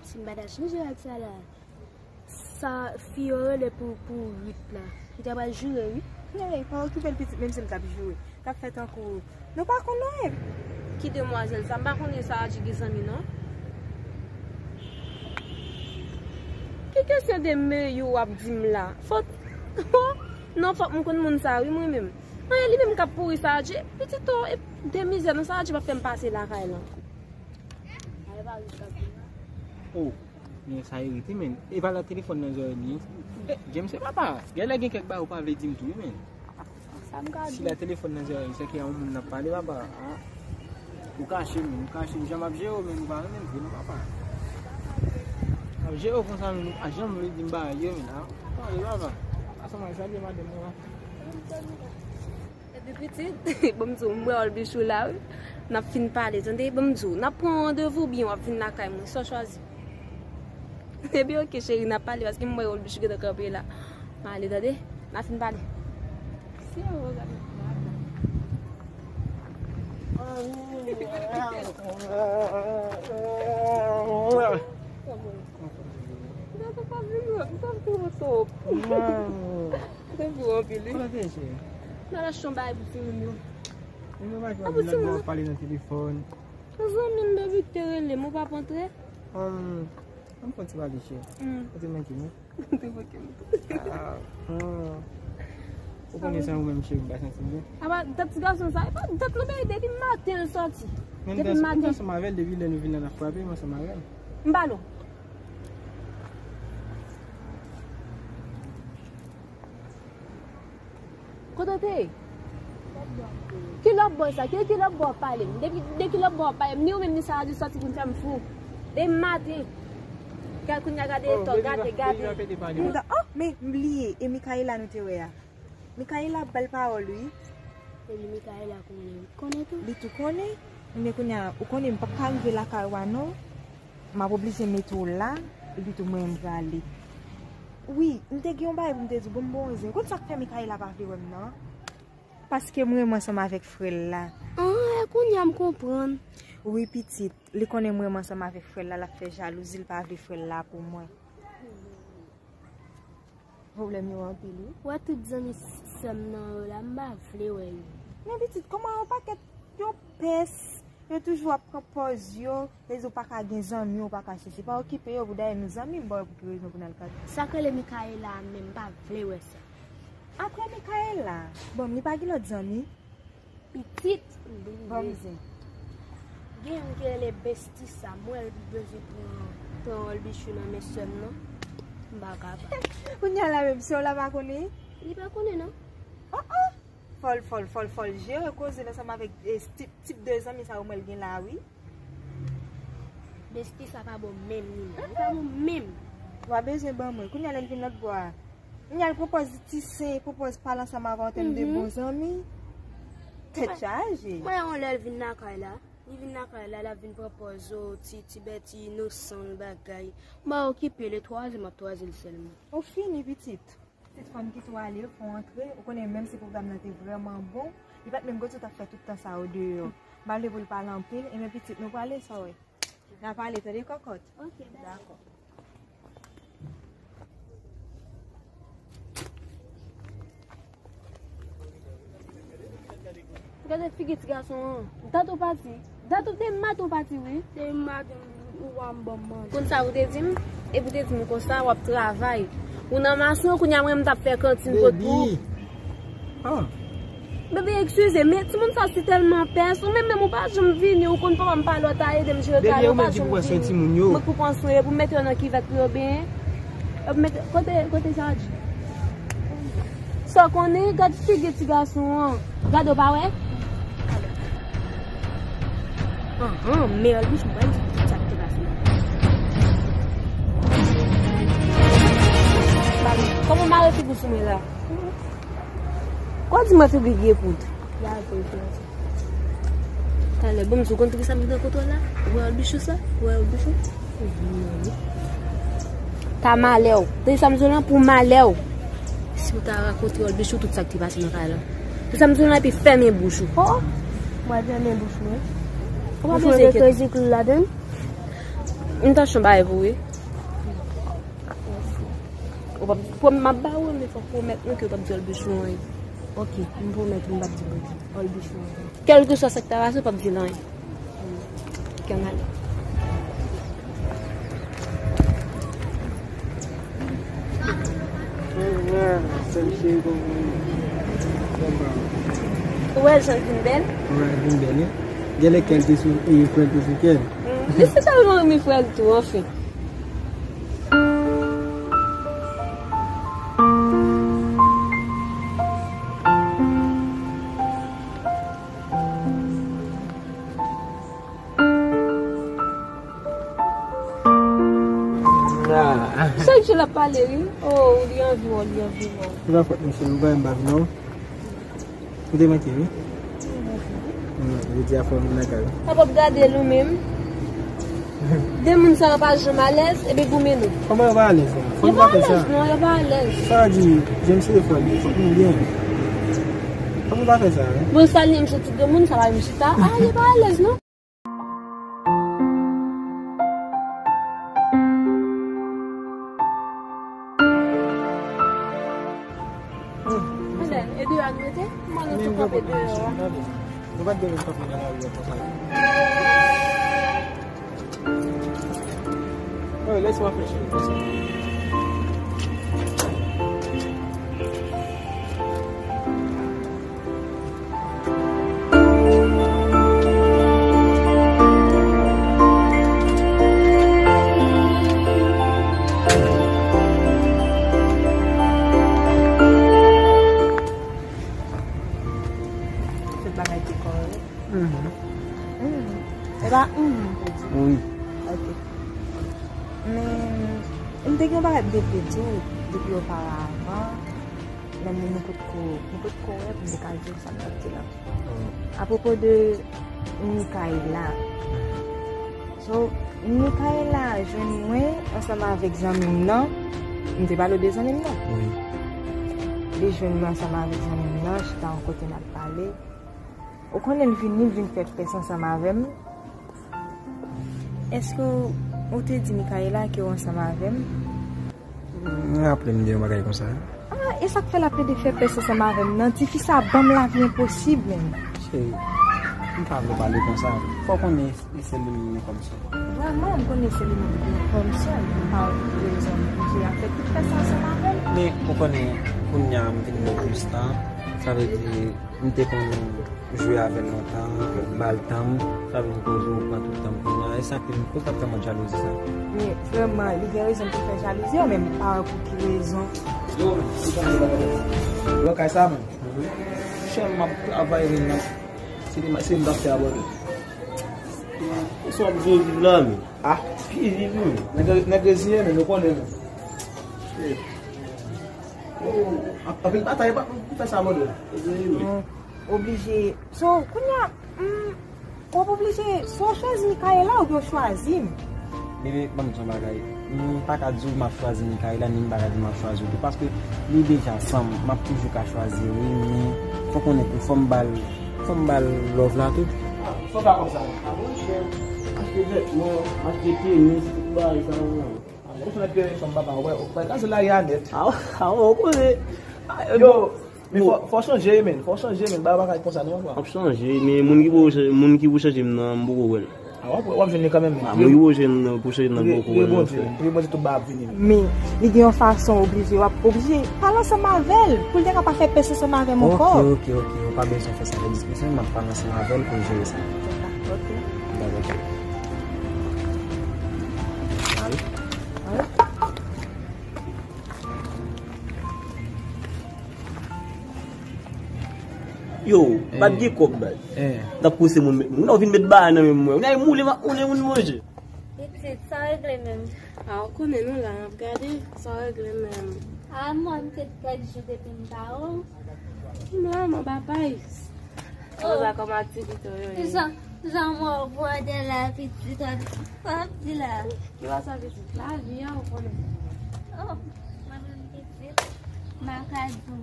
si m pa ta chanje ak sa la, sa fi yo rele pou, pou Rit la. Li ta pral joure, wi. Hey, pa okipe l, pitit, menm si l t ap joure. T ap fè tankou nou pa konn anyen. Ki demwazèl sa? M pa konnen Saradji gen zanmi, non. Ki kesyon de meyou w ap di m la? Fòk, non, fòk m konn moun sa, wi, mwen menm. Anyen li menm k ap pouri Saradji. Pitit o, e de mizè, non, Saradji p ap fè m pase lakay lan. Oh, men sa irite, men. E pa la telefòn nan zòrèy li. Eh, James, se papa. Genlè gen kèk bagay ou pa vle di m tou, wi, men. Sa m ka di? Si la telefòn nan zòrèy, se ke yon moun n ap pale, papa. Ah. Ou kache, men, ou kache. Jan m ap jere w, men, ou pa renmen m vre, non, papa. M ap jere w konsa, men, ou pa janm vle di m bagay yo, men, ah. Pale, papa. Asa mwen salye madanm mwen. Epi pitit, bon, m di w, m wè Olbichou la, wi. N ap fin pale, tande, bon, m di w, n ap pran randevou, oubyen w ap vin lakay mwen, sa w chwazi. Epi, oke, cheri, n ap pale, paske m wè Olbichou gentan kanpe la. M ale, tande, n ap fin pale. Si yo gade m la. Mwen. Mwen te pou anpil, wi. Kote w te ye, cheri? Mwen al achte yon bagay pou timoun yo. E mwen pa gen anvi nan bò pale nan telefòn. Yon zanmi m, baby, ki te rele m, ou p ap antre? Ann, ann fè yon ti pale, cheri. Hmm. Ou te manke m, wi. Ou te manke m. Ah, hmm. Ou konnen se ou menm, cheri, m pa santi m byen. Apa, dat ti gason sa, e pa dat non, baby, depi maten l sòti. Depi maten. Menm ansanm avè l, depi lè nou vin la, n ap frape, m ansanm avè l. M pa non. Kote w te ye? Ki lòt bò sa? Ki, ki lòt bò w pale m? Depi, de ki lòt bò w pale m? Ni ou menm ni Saradji sòti pou n fè m fou. Depi maten. Gade kounye a, gade eto, gade, gade. Oh, men m bliye. E Mikaela nou te wè a? Mikaela ap ba l pawòl, wi. Epi Mikaela konnen, konnen tou. Li tou konnen. Men kounye a, ou konnen m p ap ka rive lakay ou a non. M ap oblije mete w la, epi tou mwen m prale. Wi, m te gen yon bagay pou m te di w, bon, m bon zen. Ou konn sa k fè Mikaela pa vle wè m nan? Paske m renmen ansanm avèk frè l la. Ah, e kounye a m konprann. Wi, pitit, li konnen mwen menm ansanm avèk frè l la, l ap fè jalouzi, l pa vle frè l la pou mwen. Pwoblèm yo anpil, wi. Ou wè tout zanmi s-, sè m nan yo la, m pa vle wè yo. Men pitit, kòman yon pakèt yo pès, yo toujou ap pran pòz yo, yo di w pa ka gen zanmi, w pa ka sesi. Pa okipe yo, pou dayè nou zanmi, m ba w pou ki rezon pou n al kante. Sa k rele Mikaela a menm, m pa vle wè sa. Apre Mikaela, bon, li pa gen lòt zanmi? Pitit, m bliye. Bon, mizè. Gen youn ki rele Besti sa, m wè l bezwen pran, pran Olbichou nan men sè m nan. M pa kapab. Kounye a la menm, sè w la pa konnen? Li pa konnen, non. Oh, oh! Fò l, fò l, fò l, fò l jere koze l ansanm avèk, eh, tip, tip de zanmi sa yo mwen l gen la, wi. Besti sa pa bon menm, li menm. Li pa bon menm. W a bezwen ban mwen. Kounye a lè l vin lòt bò a. Kounye a l pwopòz ti sen, pwopòz pale ansanm avè w an tèm de bon zanmi. Tèt chaje. Mwen, yon lè l vin lakay la. Li vin lakay la, l ap vin pran pòz, o, ti, ti bèt, ti inosan, bagay. M pa okipe l, e twaze m ap twaze l sèlman. Ou fini, pitit. Pitit fanm kite w ale, fò w antre. Ou konnen menm si pwogram nan te vrèman bon, li pa t menm gòt ou t ap fè tout tan sa yo deyò. M pa vle pou l pale anpil, ebyen pitit nou prale, sa w wè. N a pale, tande kòkòt? Ok, dakò. Dakò. Gade figi ti gason an. Dat ou pati. Dat ou te maten ou pati, wi. Te maten, ou pa m ban m manje. Konn sa ou te di m? Epi ou te di m konsa, w ap travay. Ou nan mason, kounye a mwen m t ap fè kantin kot ou. Baby. Ah. Bebe, eskize, men timoun sa se tèlman pès. Ou menm, menm ou pa janm vini, ou konn papa m pa lòt a ede m jere kay, ou pa janm vini. Mwen pou pran swen yo, pou m mete yo nan kivèt pou yo benyen. Yo mete, kote, kote sa di? Sa w konnen, gad figi ti gason an. Gade w pa wè? Anhan, men Olbichou, mwen di tout sa ki te pase la. Kòman w mare figi w sou mwen la? Kwa di mwen figi gen poud? Talè, bon, m sou konn ki sa m gen kote w la? Ou wè Olbichou sa? Ou wè Olbichou? Ta malè w. Tande sa m di w lan pou malè w. Si w ta rakonte Olbichou tout sa k te pase nan kay lan. Tande sa m di w lan epi fèmen bouch ou. Oh! Mwen fèmen bouch mwen. Ou pa bezwen enkyete. M ta chon bagay pou ou, wi. Ou p ap, pwòm-, m ap ba ou, men fò w pwomèt mwen ke w p ap di Olbichou anyen. Ok, m pwomèt ou m p ap di Olbichou anyen. Kèlkeswa sa k ta pase, w p ap di l anyen. Ok, ann ale. Ou wè jan l vin bèl? Ou wè l vin bèl, wi. Genlè kè l te sou, e, frè l te sou kè l. Li se tèlman renmen frè l tou, anfen. Chak jou l ap pale, wi. Oh, li anvi wè w, li anvi wè w. Se pa fòt misye, nou pa menm baz non. Ou te manke, wi. Hmm, jodi a fò vin lakay ou. Sa p ap gade l ou menm. De moun sa yo pa janm alèz, epi goumen nou. Kòman yo pa alèz la? Fò nou pa fè sa. Yo pa alèz non, yo pa alèz. Sa di, James se frè m, fòk nou byen. Fòk nou pa fè sa, wi. Bon, sa li menm se ti granmoun, sa pa menm chita. Ah, yo pa alèz non. Alèn, e deyò a nou rete? Kòman nou tou kanpe deyò a? Nou pa t gen lòt kanpe nan lari a konsa. Wi, lèse w ap fè cheri konsa. Tout bagay te kòrèk. Mhm. Mhm. E pa mhm pou di. Wi. Ok. Men, m te gen yon bagay m te vle di w depi oparavan. Men nou, nou potko, nou potko wè pou m te ka di w sa m t ap di la. Apwopo de Mikaela. So, Mikaela jwenn mwen ansanm avèk zanmi m nan. M te pale w de zanmi m nan. Wi. Li jwenn mwen ansanm avèk zanmi m nan, chita yon kote n ap pale. Ou konnen l vini, l vin fè pès ansanm avè m. Èske w, ou te di Michaela ke w ansanm avè m? M raple m de yon bagay konsa. Ah, e sa k fè l ap plede fè pès ansanm avè m nan? Tifi sa ban m lavi enposib, menm. Cheri, m pa vle w pale konsa. Fò w konnen e se li menm ki gen kòm sè. Vrèman, m konnen se li menm ki gen kòm sè. M pa wè pou ki rezon li oblije ap fè tout pès ansanm avè m. Men, ou konnen, kounye a m vin gen plis tan. Sa vle di, m te konn jwe avè l lontan, ba l tan m, sa vin koze ou pran tout tan m kounye a, e sa ki vin poze ap fè mwen jalouzi sa. Men vrèman, li gen rezon pou fè jalouzi, men m pa wè pou ki rezon. Yo, men, ki jan de bagay sa? Yo, kay sa, men. Chè m ap travay, men, se li, se m t ap fè abòne. Ou sa ap viv la, men? Ah, ki viv, men? Nèg, nèg reziyen, men, nou konnen, men. Anpil batay pou fè sa, modèl. Oblije. So, kounye a, hmm, w ap oblije, so w chwazi Michaela oubyen w chwazi m? Bebe, ban m di w yon bagay. M pa ka di w m ap chwazi Michaela, ni m pa ka di w m ap chwazi w tou, paske li deja san m, m ap toujou ka chwazi l, wi, men fò w konnen tou, fò m ba l, fò m ba l love la tou. Ah, fò pa konsa. Ah, monchè, achte vètman, achte tenis, tout bagay sa yo. Ou fè pye fanm papa, wè, ou fè kaze la ya nèt. Ah, ah, ou konnen. Ah, yo, men fò, fò chanje, men. Fò chanje, men. Ba bagay konsa, non, papa. M ap chanje, men moun ki pou, moun ki pou chanje m nan, m poko wè l. Ah, w ap, w ap jwenn li kanmenm, men. Ah, moun ki pou chanje m nan, pou chanje m nan, m poko wè l. Priye Bondye, priye Bondye tout bagay ap vini. Men, li gen yon fason oblije, w ap oblije pale ansanm avè l, pou l te ka pa fè pès ansanm avè m ankò. Ok, ok, ok, ou pa bezwen fè sa nan diskisyon, m ap pale ansanm avè l pou l jere sa. Ok. Dakò, ok. Alo? Alo? Yo, eh, bat gen kòb, bat. Eh. N ap pouse moun met moun. Ou vin met bagay nan men mwen. Ou nan moule, ma, ou nan moun manje. Pitit, sa regle menm. Ah, ou konnen nou la, n ap gade, sa regle menm. Ah, mwen, m te kèk jou depi m pa wè w. M la, m anba pay. Kòman sa, kòman aktivite w yo ye? Jan, jan mwen wè w bwè de la, pitit, w ap, w ap di la. Ki pa sa pitit, lavi a ou konnen. Oh, mwen menm pitit, m pa ka di w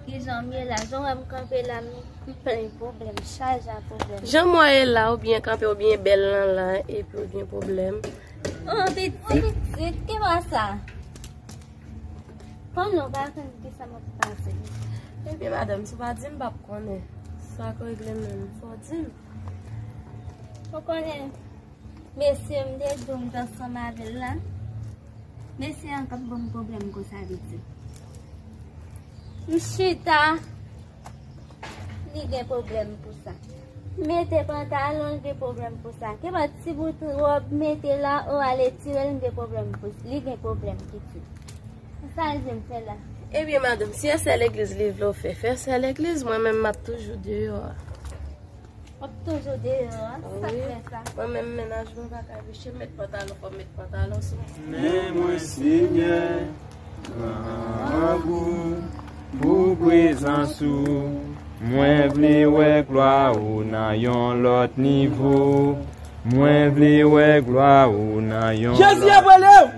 kijan m ye la. Jan w wè m kanpe la, m plen pwoblèm, chaje a pwoblèm. Jan m wè w ye la, ou byen kanpe, ou byen bèl lan la, epi ou gen pwoblèm. Oh, pitit, pitit, ki pa sa? Konnen w pa konn kisa m ap pase. Ebyen, madanm, si w pa di m, m p ap konnen. Sa k regle m menm, fò w di m. Ou konnen, mesye m te di w m t ansanm avè l la. Mesye an k ap ban m pwoblèm konsa, pitit. M chita, li gen pwoblèm pou sa. Mete pantalon, li gen pwoblèm pou sa. Kenbe ti bout wòb, mete la, ou ale tire l, li gen pwoblèm pou, li gen pwoblèm, pitit. Sa l di m fè la? Ebyen, madanm, si e sè legliz li vle w fè, fè sè legliz, mwen menm m ap toujou deyò a. W ap toujou deyò a? Sa k fè sa? Mwen menm mennaj mwen pa ka riche, met pantalon, fò m met pantalon sou mwen. Men mwen, Senyè, grangou pou prezans ou. Mwen vle wè glwa ou nan yon lòt nivo. Mwen vle wè glwa ou nan yon lòt nivo. Jezi ap rele w!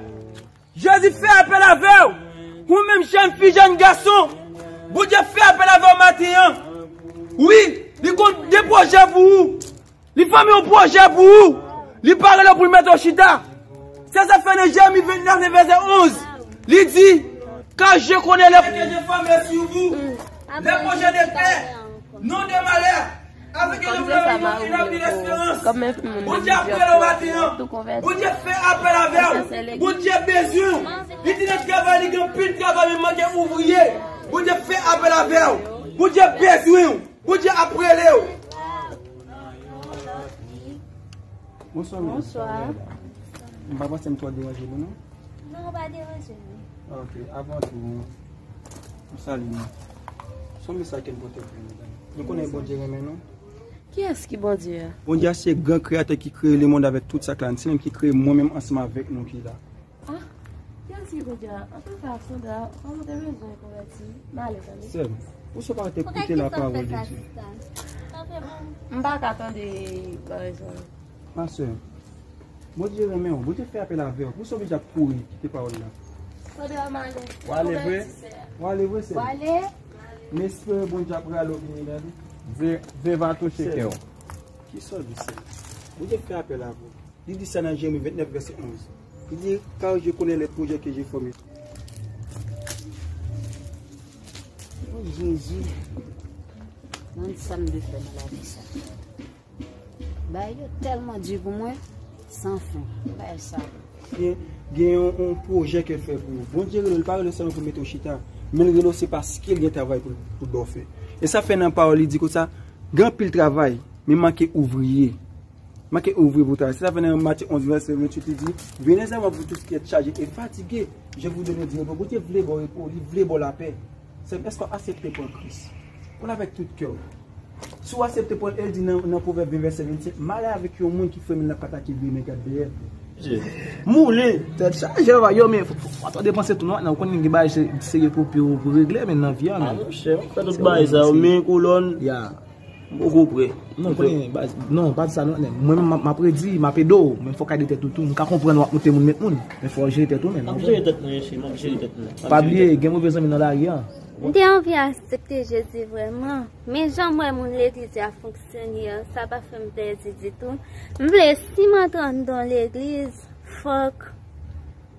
Jezi fè apèl avè w. Ou menm jèn fi, jèn gason, Bondye fè apèl avè w maten an. Wi, li gon de pwojè pou ou. Li fòme yon pwojè pou ou. Li pare la pou l mete w chita. Se sa k fè nan Jeremi vennèf, nan vèsè onz, li di, car je connais les projets que j'ai formés sur vous, les projets de paix, non de malheur, afin que je vous donne un avenir et une espérance. Bondye ap rele w maten an. Bondye fè apèl avè w. Bondye bezwen w. Li di nan travay, li gen anpil travay, men manke ouvriye. Bondye fè apèl avè w. Bondye bezwen w. Bondye ap rele w. Bonswa, men. Bonswa. M pa panse m twò deranje nou, non? Non, ou pa deranje nou. Ok, avan tou, m salye nou. Se yon mesaj ke n pote pou nou, medam. Nou konnen Bondye renmen nou. Kiyès ki Bondye a? Bondye a se gran kreyatè ki kreye lemonn avèk tout sa k la. Se li menm ki kreye mwen menm ansanm avèk nou ki la. Ah, kiyès ki Bondye a? Antouka, Sandra, kòm ou te bezwen konvèti, m ale, tande. Sè m, ou sou pa te koute lapawòl de Dye. M pa ka tande bagay sa yo. Ma sè, Bondye renmen w. Bondye fè apèl avè w. Pou sa w vin ap kouri kite pawòl la. Sandra, m ale. W ale vre? W ale vre, sè? W ale? M espere Bondye ap rale w vini, tande. Dye, Dye va touche kè w. Kisa w di, sè? Bondye fè apèl avè w. Li di sa nan Jeremi vennèf, vèsè onz. Li di, car je connais les projets que j'ai formés. Oh, Jezi. Mwen, sa m dwe fè nan lavi sa. Bagay yo tèlman di pou mwen, san fen. Bagay sa. Gen, gen yon, yon pwojè ke l fè pou ou. Bondye rele w, li pa rele w sèlman pou l mete w chita, men l rele w se paske l gen travay pou, pou l ba w fè. E sa fè nan pawòl li di konsa, gen anpil travay, men manke ouvriye. Manke ouvriye pou travay. Se sa fè nan Matye onz, vèsè venntuit, li di, venez à moi, vous tous qui êtes chargés et fatigués, je vous donne du repos. Bondye vle ba w repo, li vle ba w lapè. Sè m, èske w aksepte pran Kris? Pran l avèk tout kè w. Si w aksepte pran l, e l di nan, nan Pwovèb ven vèsè vennsenk, malè avèk yon moun ki fèmen l nan pataki vre men gad dèyè. Moule! Tèt chaje, yo, men fò, fò, fò w depanse tou, non, non, ou konnen gen bagay se, serye pou, pou, pou regle, men nan vi a, men. Monchè, fè tout bagay sa yo, men kolòn. Ya. M poko prè. Non, konnen, baz, non, pa di sa, non, men mwen, menm, m ap, m ap redi, m ap ede w, men fò w ka ede tèt ou tou. M ka konprann w ap moute moun, met moun, men fò w jere tèt ou, men. M ap jere tèt mwen, cheri, m ap jere tèt mwen. Pa bliye, gen move zanmi nan lari a. M te anvi aksepte Jezi vrèman, men jan m wè moun legliz yo ap fonksyone an, sa pa fè m plezi ditou. M vle, si m antre anndan legliz, fòk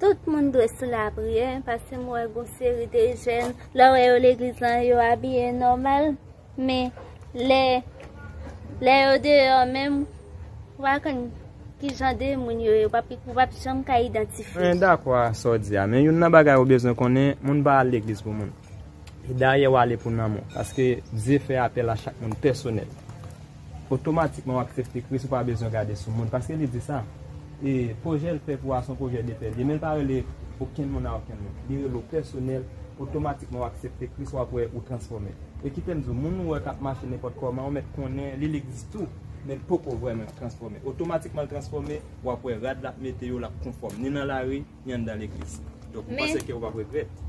tout moun dwe sou lapriyè, paske m wè gon seri de jèn, lè w wè yo legliz lan, yo abiye nòmal, men lè, lè yo deyò menm, w pa konn ki jan de moun yo ye, w p ap, w p ap janm ka idantifye. Mwen dakò a sa w di a, men youn nan bagay ou bezwen konnen, moun pa al legliz pou moun. E dayè w ale pou nanm ou, paske Dye fè apèl a chak moun pèsonèl. Otomatikman w aksepte Kris, ou pa bezwen gade sou moun, paske li di sa. E pwojè l fè pou w a se yon pwojè de pè l ye, men l pa rele okenn moun a okenn moun. Li rele w pèsonèl, otomatikman w aksepte Kris, w ap wè ou transfòme. E kite m di w, moun ou wè k ap mache nenpòt kòman, ou mèt konnen li legliz tou, men l poko vrèman transfòme. Otomatikman l transfòme, w ap wè rad l ap mete yo, l ap konfòm, ni nan lari, ni anndan legliz. Donk, m panse ke ou p ap regrèt.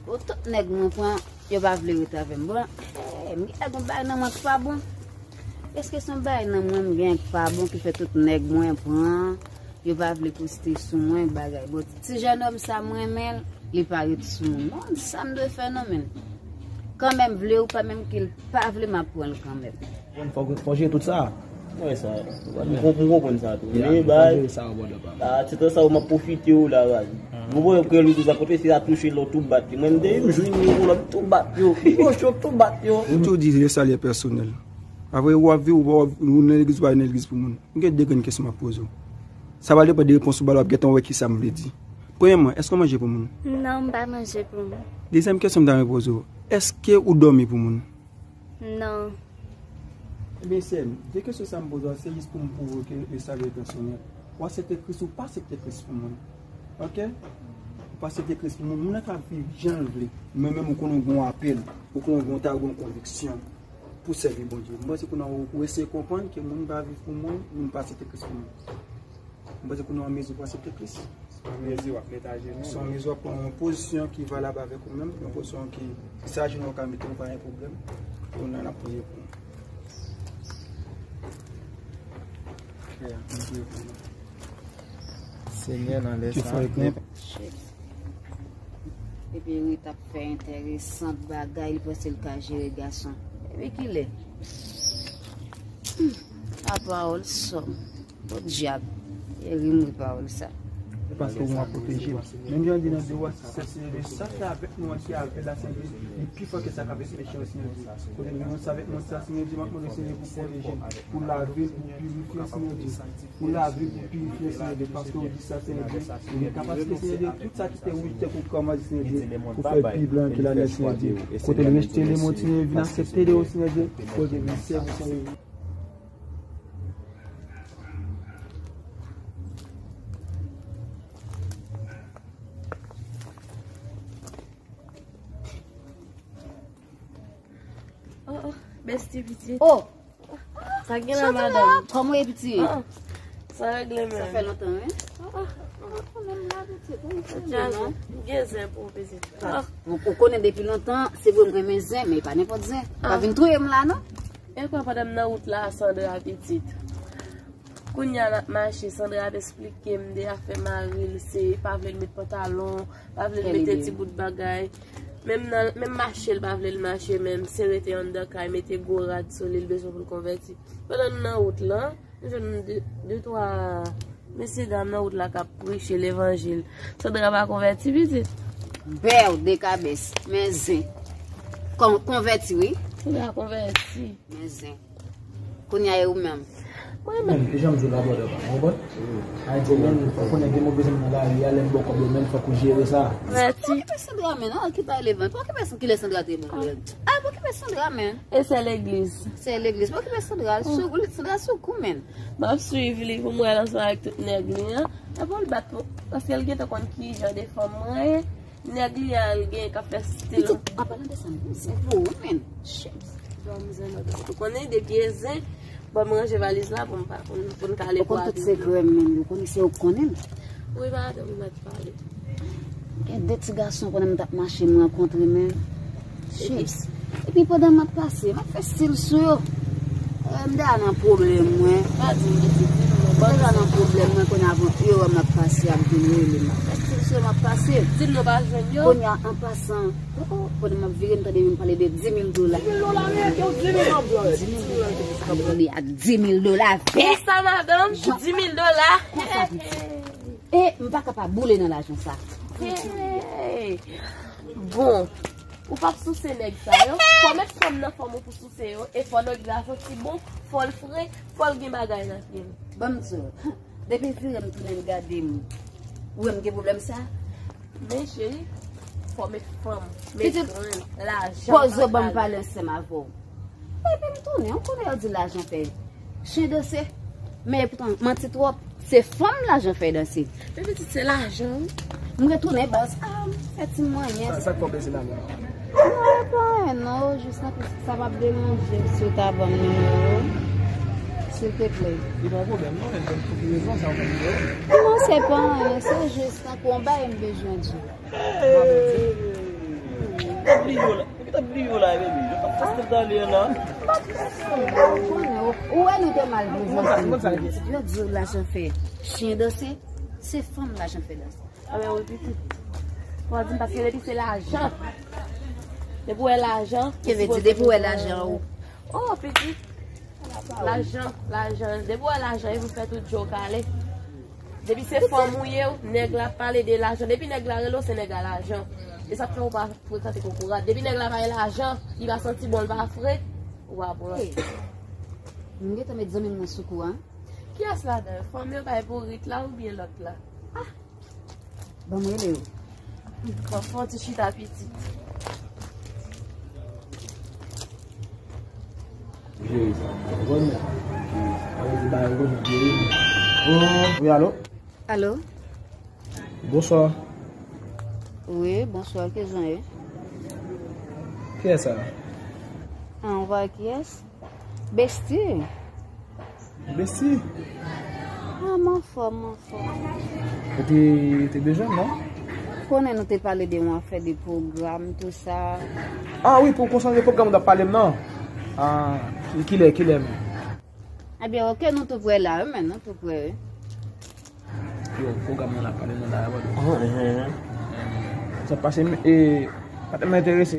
Bon, tout nèg mwen pran, yo pa vle ret avè m. Bon, eh, m gen gon bagay nan mwen ki pa bon. Èske se yon bagay nan mwen m gen ki pa bon ki fè tout nèg mwen pran, yo pa vle poste sou mwen, bagay. Bon, ti jènòm sa m renmen l, li pa ret sou mwen. Bon, sa m dwe fè non, men. Kanmenm, vle ou pa menm ke l pa vle, m ap pran l kanmenm. Fò, fò jere tout sa. Mwen sa. M kon-, m konprann sa tou. Men bay. Sa w bòdè pa. Ah, se tan sa w m ap pwofite w la, bay. Gwo pwoblèm kreyòl yo di sa, kote se a touche lò tou bat yo. Mwen m de m jwenn yo lò m tou bat yo. Yo cho tou bat yo. Ou tou di le salut est personnel. Apre w ap viv, ou pa w ap, ou nan legliz, ou pa nan legliz pou moun. M gen de grenn kesyon m ap poze w. Sa va depann de repons ou ba l, w ap gentan wè kisa m vle di. Premyèman, èske w manje pou moun? Non, m pa manje pou moun. Dezyèm kesyon m ta renmen poze w, èske ou dòmi pou moun? Non. Ebyen, sè m, de kesyon sa m poze w, se jis pou m pwouve w ke le salut est personnel. Ou aksepte Kris, ou pa aksepte Kris pou moun. Oke? Ou pa aksepte Kris pou moun. Moun nan ka viv jan l vle. Men menm ou konnen w gen yon apèl. Ou konnen w gen yon, ta gen yon konviksyon pou sèvi Bondye. M panse kounye a ou, ou eseye konprann ke moun pa viv pou moun, moun pa aksepte Kris pou moun. M panse kounye a ou anmezi pou aksepte Kris. Anmezi w ap met ajenou. Se anmezi w ap pran yon pozisyon ki valab avèk ou menm, yon pozisyon ki, si se ajenou w ka mete, ou pa gen pwoblèm. Kounye a n ap priye pou ou. Frè, n ap priye pou ou. Senyè, nan lè sa. Epi Ruth ap fè enteresan bagay, li panse l ka jere gason. Epi kilè? Hmm, la pawòl sòm. Podyab. E ri m ri pawòl sa. Paske w ap pwoteje m. Menm jan di nan de wa, se Senyè Dye, sa ki avèk nou an ki avèk la, Senyè Dye, li pi fò ke sa k avèk mechan an, Senyè Dye. Kote nou sa avèk mond sa, Senyè Dye, m ap mande Senyè pou pwoteje m, pou lave l, pou pirifye l, Senyè Dye. Pou lave, pou pirifye, Senyè Dye, paske w di sa, Senyè Dye. Ou gen kapasite, Senyè Dye, tout sa ki te wouj tankou kanmaj, Senyè Dye, pou fè l pi blan ke lanèj, Senyè Dye. Kote l rejte lemond, Senyè Dye, vin aksepte de ou, Senyè Dye. Kote vin sèvi, Senyè Dye. Oh, oh, bèsti pitit. Oh! Sa gen la, madanm? Kòman w ye, pitit? Ah, sa regle menm. Sa fè lontan, wi. Ah, ah, ah, menm la, pitit. Ou gen zen pou pitit. Ah. Ou, ou konnen depi lontan, se vre m renmen zen, men e pa nenpòt zen. Pa vin touye m la, non. E kwa, pandan m nan wout la, Sandra, pitit. Kounye a n ap mache, Sandra ap esplike m de afè mari l, se pa vle l met pantalon, pa vle l mete ti bout bagay. Menm nan, menm mache l pa vle l mache, menm se rete anndan kay, mete gwo rad sou li, l bezwen pou l konvèti. Pandan n nan wout lan, Jwenn de, de twa mesye dam nan wout la k ap preche levanjil. Sandra pa konvèti, pitit? Bèw, dekabès, men zen. Kon, konvèti, wi. Sandra konvèti. Men zen. Kounye a, e ou menm? Mwen menm. Men, e jan m di w la, brother, pa, w konprann? Ayiti, men, ou konnen gen move zanmi nan lari a, lè m ba w kòb yo, men, fòk ou jere sa. Konvèti. Pa okipe Sandra, men, non, ki bay levanjil. Pa okipe Sandra, ki lè Sandra te bon. Ah, pa okipe Sandra, men. E sè legliz. Sè legliz. Pa okipe Sandra. Sou, Sandra sou kou, men. M ap swiv li pou m wè l ansanm avèk tout nèg li an. Epi l bat pou, paske l gentan konn ki jan de fanm mwen ye. Nèg li a, l gen k ap fè stil. Pitit, an palan de sa, se pou ou, men. Shit. Ou konnen depi e zen, ban m ranje valiz la pou m pa, pou n, pou n ka ale pou abiye. Ou konn tout sekrè m, men. Ou konnen se ou k konnen l. Wi, madanm, ou mèt pale. Gen de ti gason konnen m t ap mache, m rankontre, men. Chips. Epi pandan m ap pase, m ap fè stil sou yo. Eh, m deja nan pwoblèm, mwen. Pa di m, pitit, di m non. M deja nan pwoblèm, mwen, kounye a, yo wè m ap pase, ap vin rele m. M ap fè stil sou yo, m ap pase. Di m non, pa jwenn yo. Kounye a, an pasan, oh, oh, pandan m ap vire, m tande yo pale de di mil dola. Di mil dola, men, yo di mil dola. Di mil dola, vè. Kisa, madanm? Di mil dola? Konsa, pitit. E m pa ka pa boule nan lajan sa. Hey! Bon, ou p ap souse nèg sa yo. Fò w met fanm nan fanm ou pou souse yo. E fò nèg la santi bon, fò l fre, fò l gen bagay nan pye l. Ban m di w, depi vire m tounen m gade m, ou wè m gen pwoblèm sa? Men cheri, fò w met fanm, met grenn, lajan. Poze w ban m pale ansanm avè w. Epi m tounen, ou konnen yo di lajan fè chen danse. Men epoutan, manti twòp, se fanm lajan fè danse. Men pitit, se lajan, wi. M retounen baz. Ah, m fè ti manyen. Sa, sa k fè w plezi la, non? Non, e pa anyen, non. Jis nan sa p ap deranje m si w ta ban m nimewo w, silteplè. Li pa yon pwoblèm, non, men pou ki rezon sa w fè nimewo? Non, se pa anyen, se jis tankou yon bagay m bezwen di w. Hey! Ou bliye w la. Ou gentan bliye w la, baby. Yo t ap fè stil dan li an la. Ou wè nou te mal prezante. Yo di w lajan fè chen danse, se fanm lajan fè danse. A, men wi, pitit. Fò w di m paske depi se lajan. Depi w wè lajan. Ki vle di, depi w wè lajan, ou. Oh, pitit. Lajan, lajan. Depi w wè lajan, e pou fè tout je w kale. Depi se fanm ou ye, nèg la pale de lajan. Depi nèg la rele w, se nèg a lajan. E sa k fè w pa frekante kokorat. Depi nèg la pa gen lajan, li pa santi bon, li pa fre, ou pa pran. Hey. M gentan met zanmi m nan sou kou a. Kiyès ladan yo? Fanm yo bay bourik la oubyen lòt la? Ah! Ban m rele yo. Bon, fè yon ti chita pitit. Jere sa. Ou konn men. Alè di bagay ou konn jere. Wi, alo? Alo? Bonswa. Wi, bonswa, kijan ye? Kiyès sa? An, ou pa wè kiyès? Besti. Besti? Ah, m anfòm, m anfòm. Ou te, te bezwen m, non? Konnen nou te pale de yon afè de pwogram, tou sa. Ah wi, pou konsènan pwogram ou t ap pale m nan. Ah, ki, kilè, kilè menm? Ebyen, oke, nou tou prè la, wi, men nou tou prè, wi. Yo, pwogram nan n ap pale nan la, wè. Ah, enhen. Sa pase, e, pa tèlman enterese.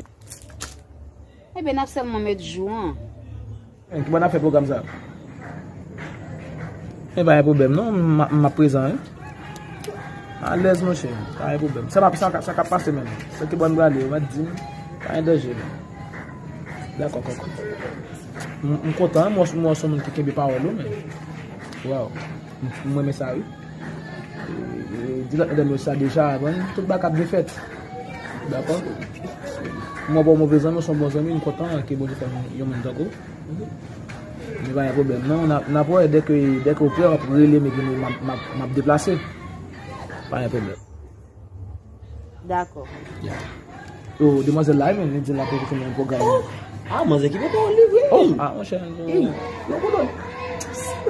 Ebyen, n ap sèlman met jou an. Men, ki bò n ap fè pwogram sa? E pa gen pwoblèm, non, m, m ap prezan, wi. Alèz, monchè, pa gen pwoblèm. Sa p ap, sa, sa k ap pase menm? Sa ki bò n prale, ou mèt di m, pa gen danje, non. Dakò, kòkòt. M, m kontan, m wè, m wè w se yon moun ki kenbe pawòl ou, men. Waw. M, m renmen sa, wi. E, e, di lòt medam yo sa deja, bon, tout bagay ap byen fèt. Dakò? M wè w pa yon move zanmi, w se yon bon zanmi, m kontan ke Bondye fè m yon moun tankou w. Men pa gen pwoblèm, non, n ap, n ap wè, dèke, dèke w prè, w ap rele m, epi m, m ap, m ap, m ap deplase. Pa gen pwoblèm. Dakò. Ya. Yo, demwazèl la, men, li di l ap fè yon pwogram. Ah, manzè ki pote w li vre. Oh, ah, monchè. Ey, yo konnen.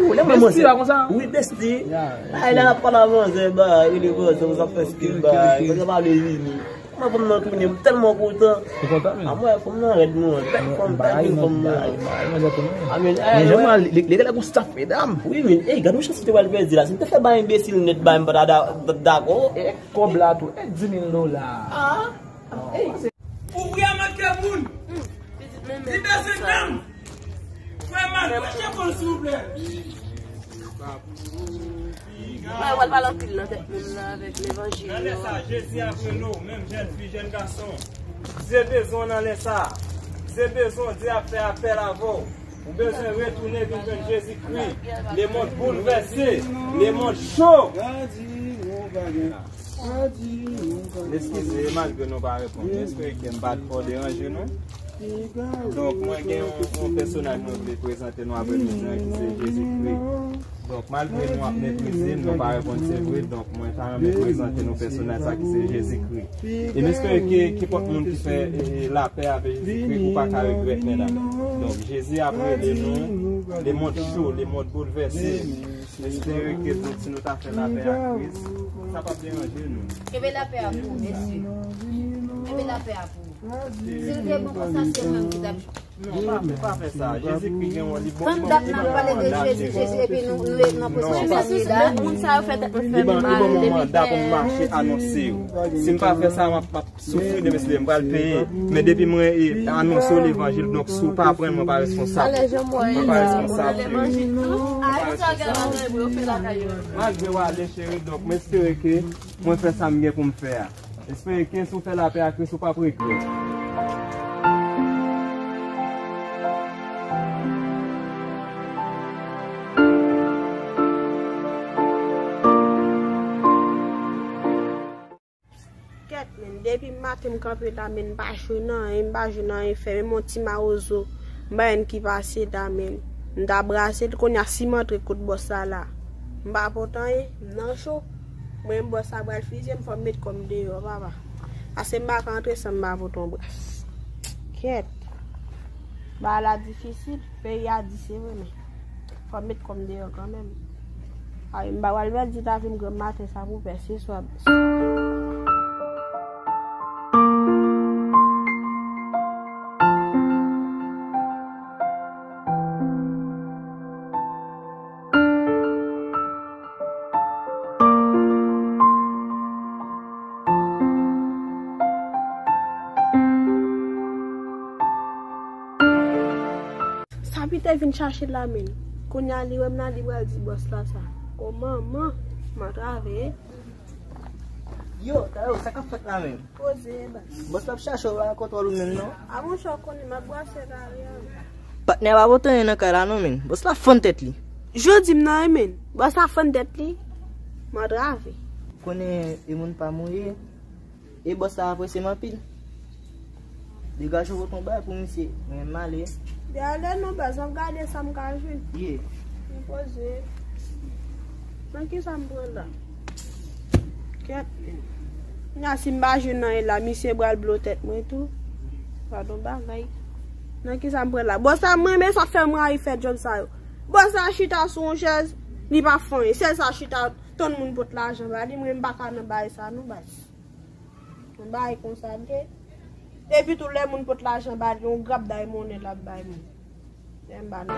Ou lè mwen manzè. Besti la konsa? Wi, besti. Ya. Ay, la, n ap pale a manzè, ba, rele manzè, ou sa fè stil, ba, manzè pa vle vini. Mwen, fanm nan tounen, m tèlman kontan. Ou kontan, men? Ah, mwen, fanm nan rèd, mwen. Bèl fanm, bèl fanm nan. Ah, men, men, jan mwen, li, li, li, li gon staff, medam. Wi, men, ey, gad yon chans ou te pral pèdi la. Si m te fè bay enbesil nèt, bay, m pa ta da-, da-, dakò. Kòb la tou, e di mil dola. Ah. Ouvri a manke moun. Li bezwen nanm. Frè m al fè chapon, silvouplè. Mwen wè l pale anpil nan tèt moun nan avèk levanjil yo. Nan lè sa, Jezi ap rele w, menm jèn fi, jèn gason. Se bezwen nan lè sa. Se bezwen Dye ap fè apèl avè w. Ou bezwen retounen vin jwenn Jezikri. Lemonn boulvèse. Lemonn cho. Eskize, malgre nou pa reponn. Espere ke m pa t twò deranje nou. Donk, mwen gen yon, yon pèsonaj mwen vle prezante nou apre midi an ki se Jezikri. Donk, malgre nou ap meprize l, nou pa reponn se vre. Donk, mwen ta renmen prezante nou pèsonaj sa ki se Jezikri. E m espere ke kenpòt moun ki fè, e, e, lapè avèk Jezikri, ou pa ka regrèt, medam. Donk, Jezi ap rele nou, lemonn cho, lemonn boulvèse. M espere ke tout si nou ta fè lapè ak Kris, sa p ap deranje nou. Kenbe lapè a pou ou, mesye. Kenbe lapè a pou ou. Si l te bon konsa, se mwen ki t ap Non, pa, pa fè sa. Jezikri gen yon li bon. Fanm dat n ap pale de Jezi, Jezi, epi nou, nou, nou nan pozisyon sa nou ye la. Lòt moun sa yo fè tèt mwen fè mal depi lè. Li ban m manda pou m mache anonse yo. Si m pa fè sa, m ap, m ap soufri demen si m pral peye. Men depi mwen, e, anonse w levanjil, donk si w pa pran, mwen pa responsab. Mwen pa responsab, cheri. Mwen pa responsab. Malgre w ale, cheri, donk mwen espere ke mwen fè sa m gen pou m fè a. Espere ke si w fè lapè ak Kris, ou p ap regrèt. Kèt, men, depi maten m kanpe la, men, m pa jwenn anyen, m pa jwenn anyen fè, menm yon ti mawozo. M pa wè n ki pase la, men. M ta brase l, kounye a si m antre kot bòs la la. M pa pote anyen, m nan cho. Mwen, bòs la pral fizye m, fò m met kò m deyò, papa. Paske m pa ka antre san m pa pote yon bras. Kèt. Bagay la difisil, peyi a di se vre, men fò m met kò m deyò kanmenm. Ay, m pa pral pèdi lavi m granm maten sa pou pè se swa. Sa Pita vin chache la, men. Kounye a li wè m la, li pral di bòs la sa. O manman, m antrave. Yo, Tayo, sa k ap fèt la menm? Poze, baz. Bòs la ap chache w, pa nan kontwòl ou menm, non? A monchè, w konnen m ap brase lari a. Patnè pa pote anyen nan kay la, non, men. Bòs la fann tèt li. Jodi m nan, men. Bòs la fann tèt li. M antrave. Konnen e moun pa m ou ye. E bòs la apresye m anpil. Degaje w pote yon bagay pou misye. Mwen m ale. De ale non baz, m ap gade sa m ka jwenn. Ye. M poze. Nan kisa m pran la? Kèt. Nya si m pa jwenn anyen la, misye pral blo tèt mwen tou. Gadon bagay. Nan kisa m pran la? Bòs la, mwen renmen sa fè m rayi fè djòb sa yo. Bòs la chita sou yon chèz, li pa fè anyen. Sèl sa chita tann moun pot lajan ba li, mwen m pa ka nan bagay sa non baz. Yon bagay konsa l ye. Epi tou lè moun pot lajan ba li, yon grap day monnen l ap bay moun. Lè m ba nou.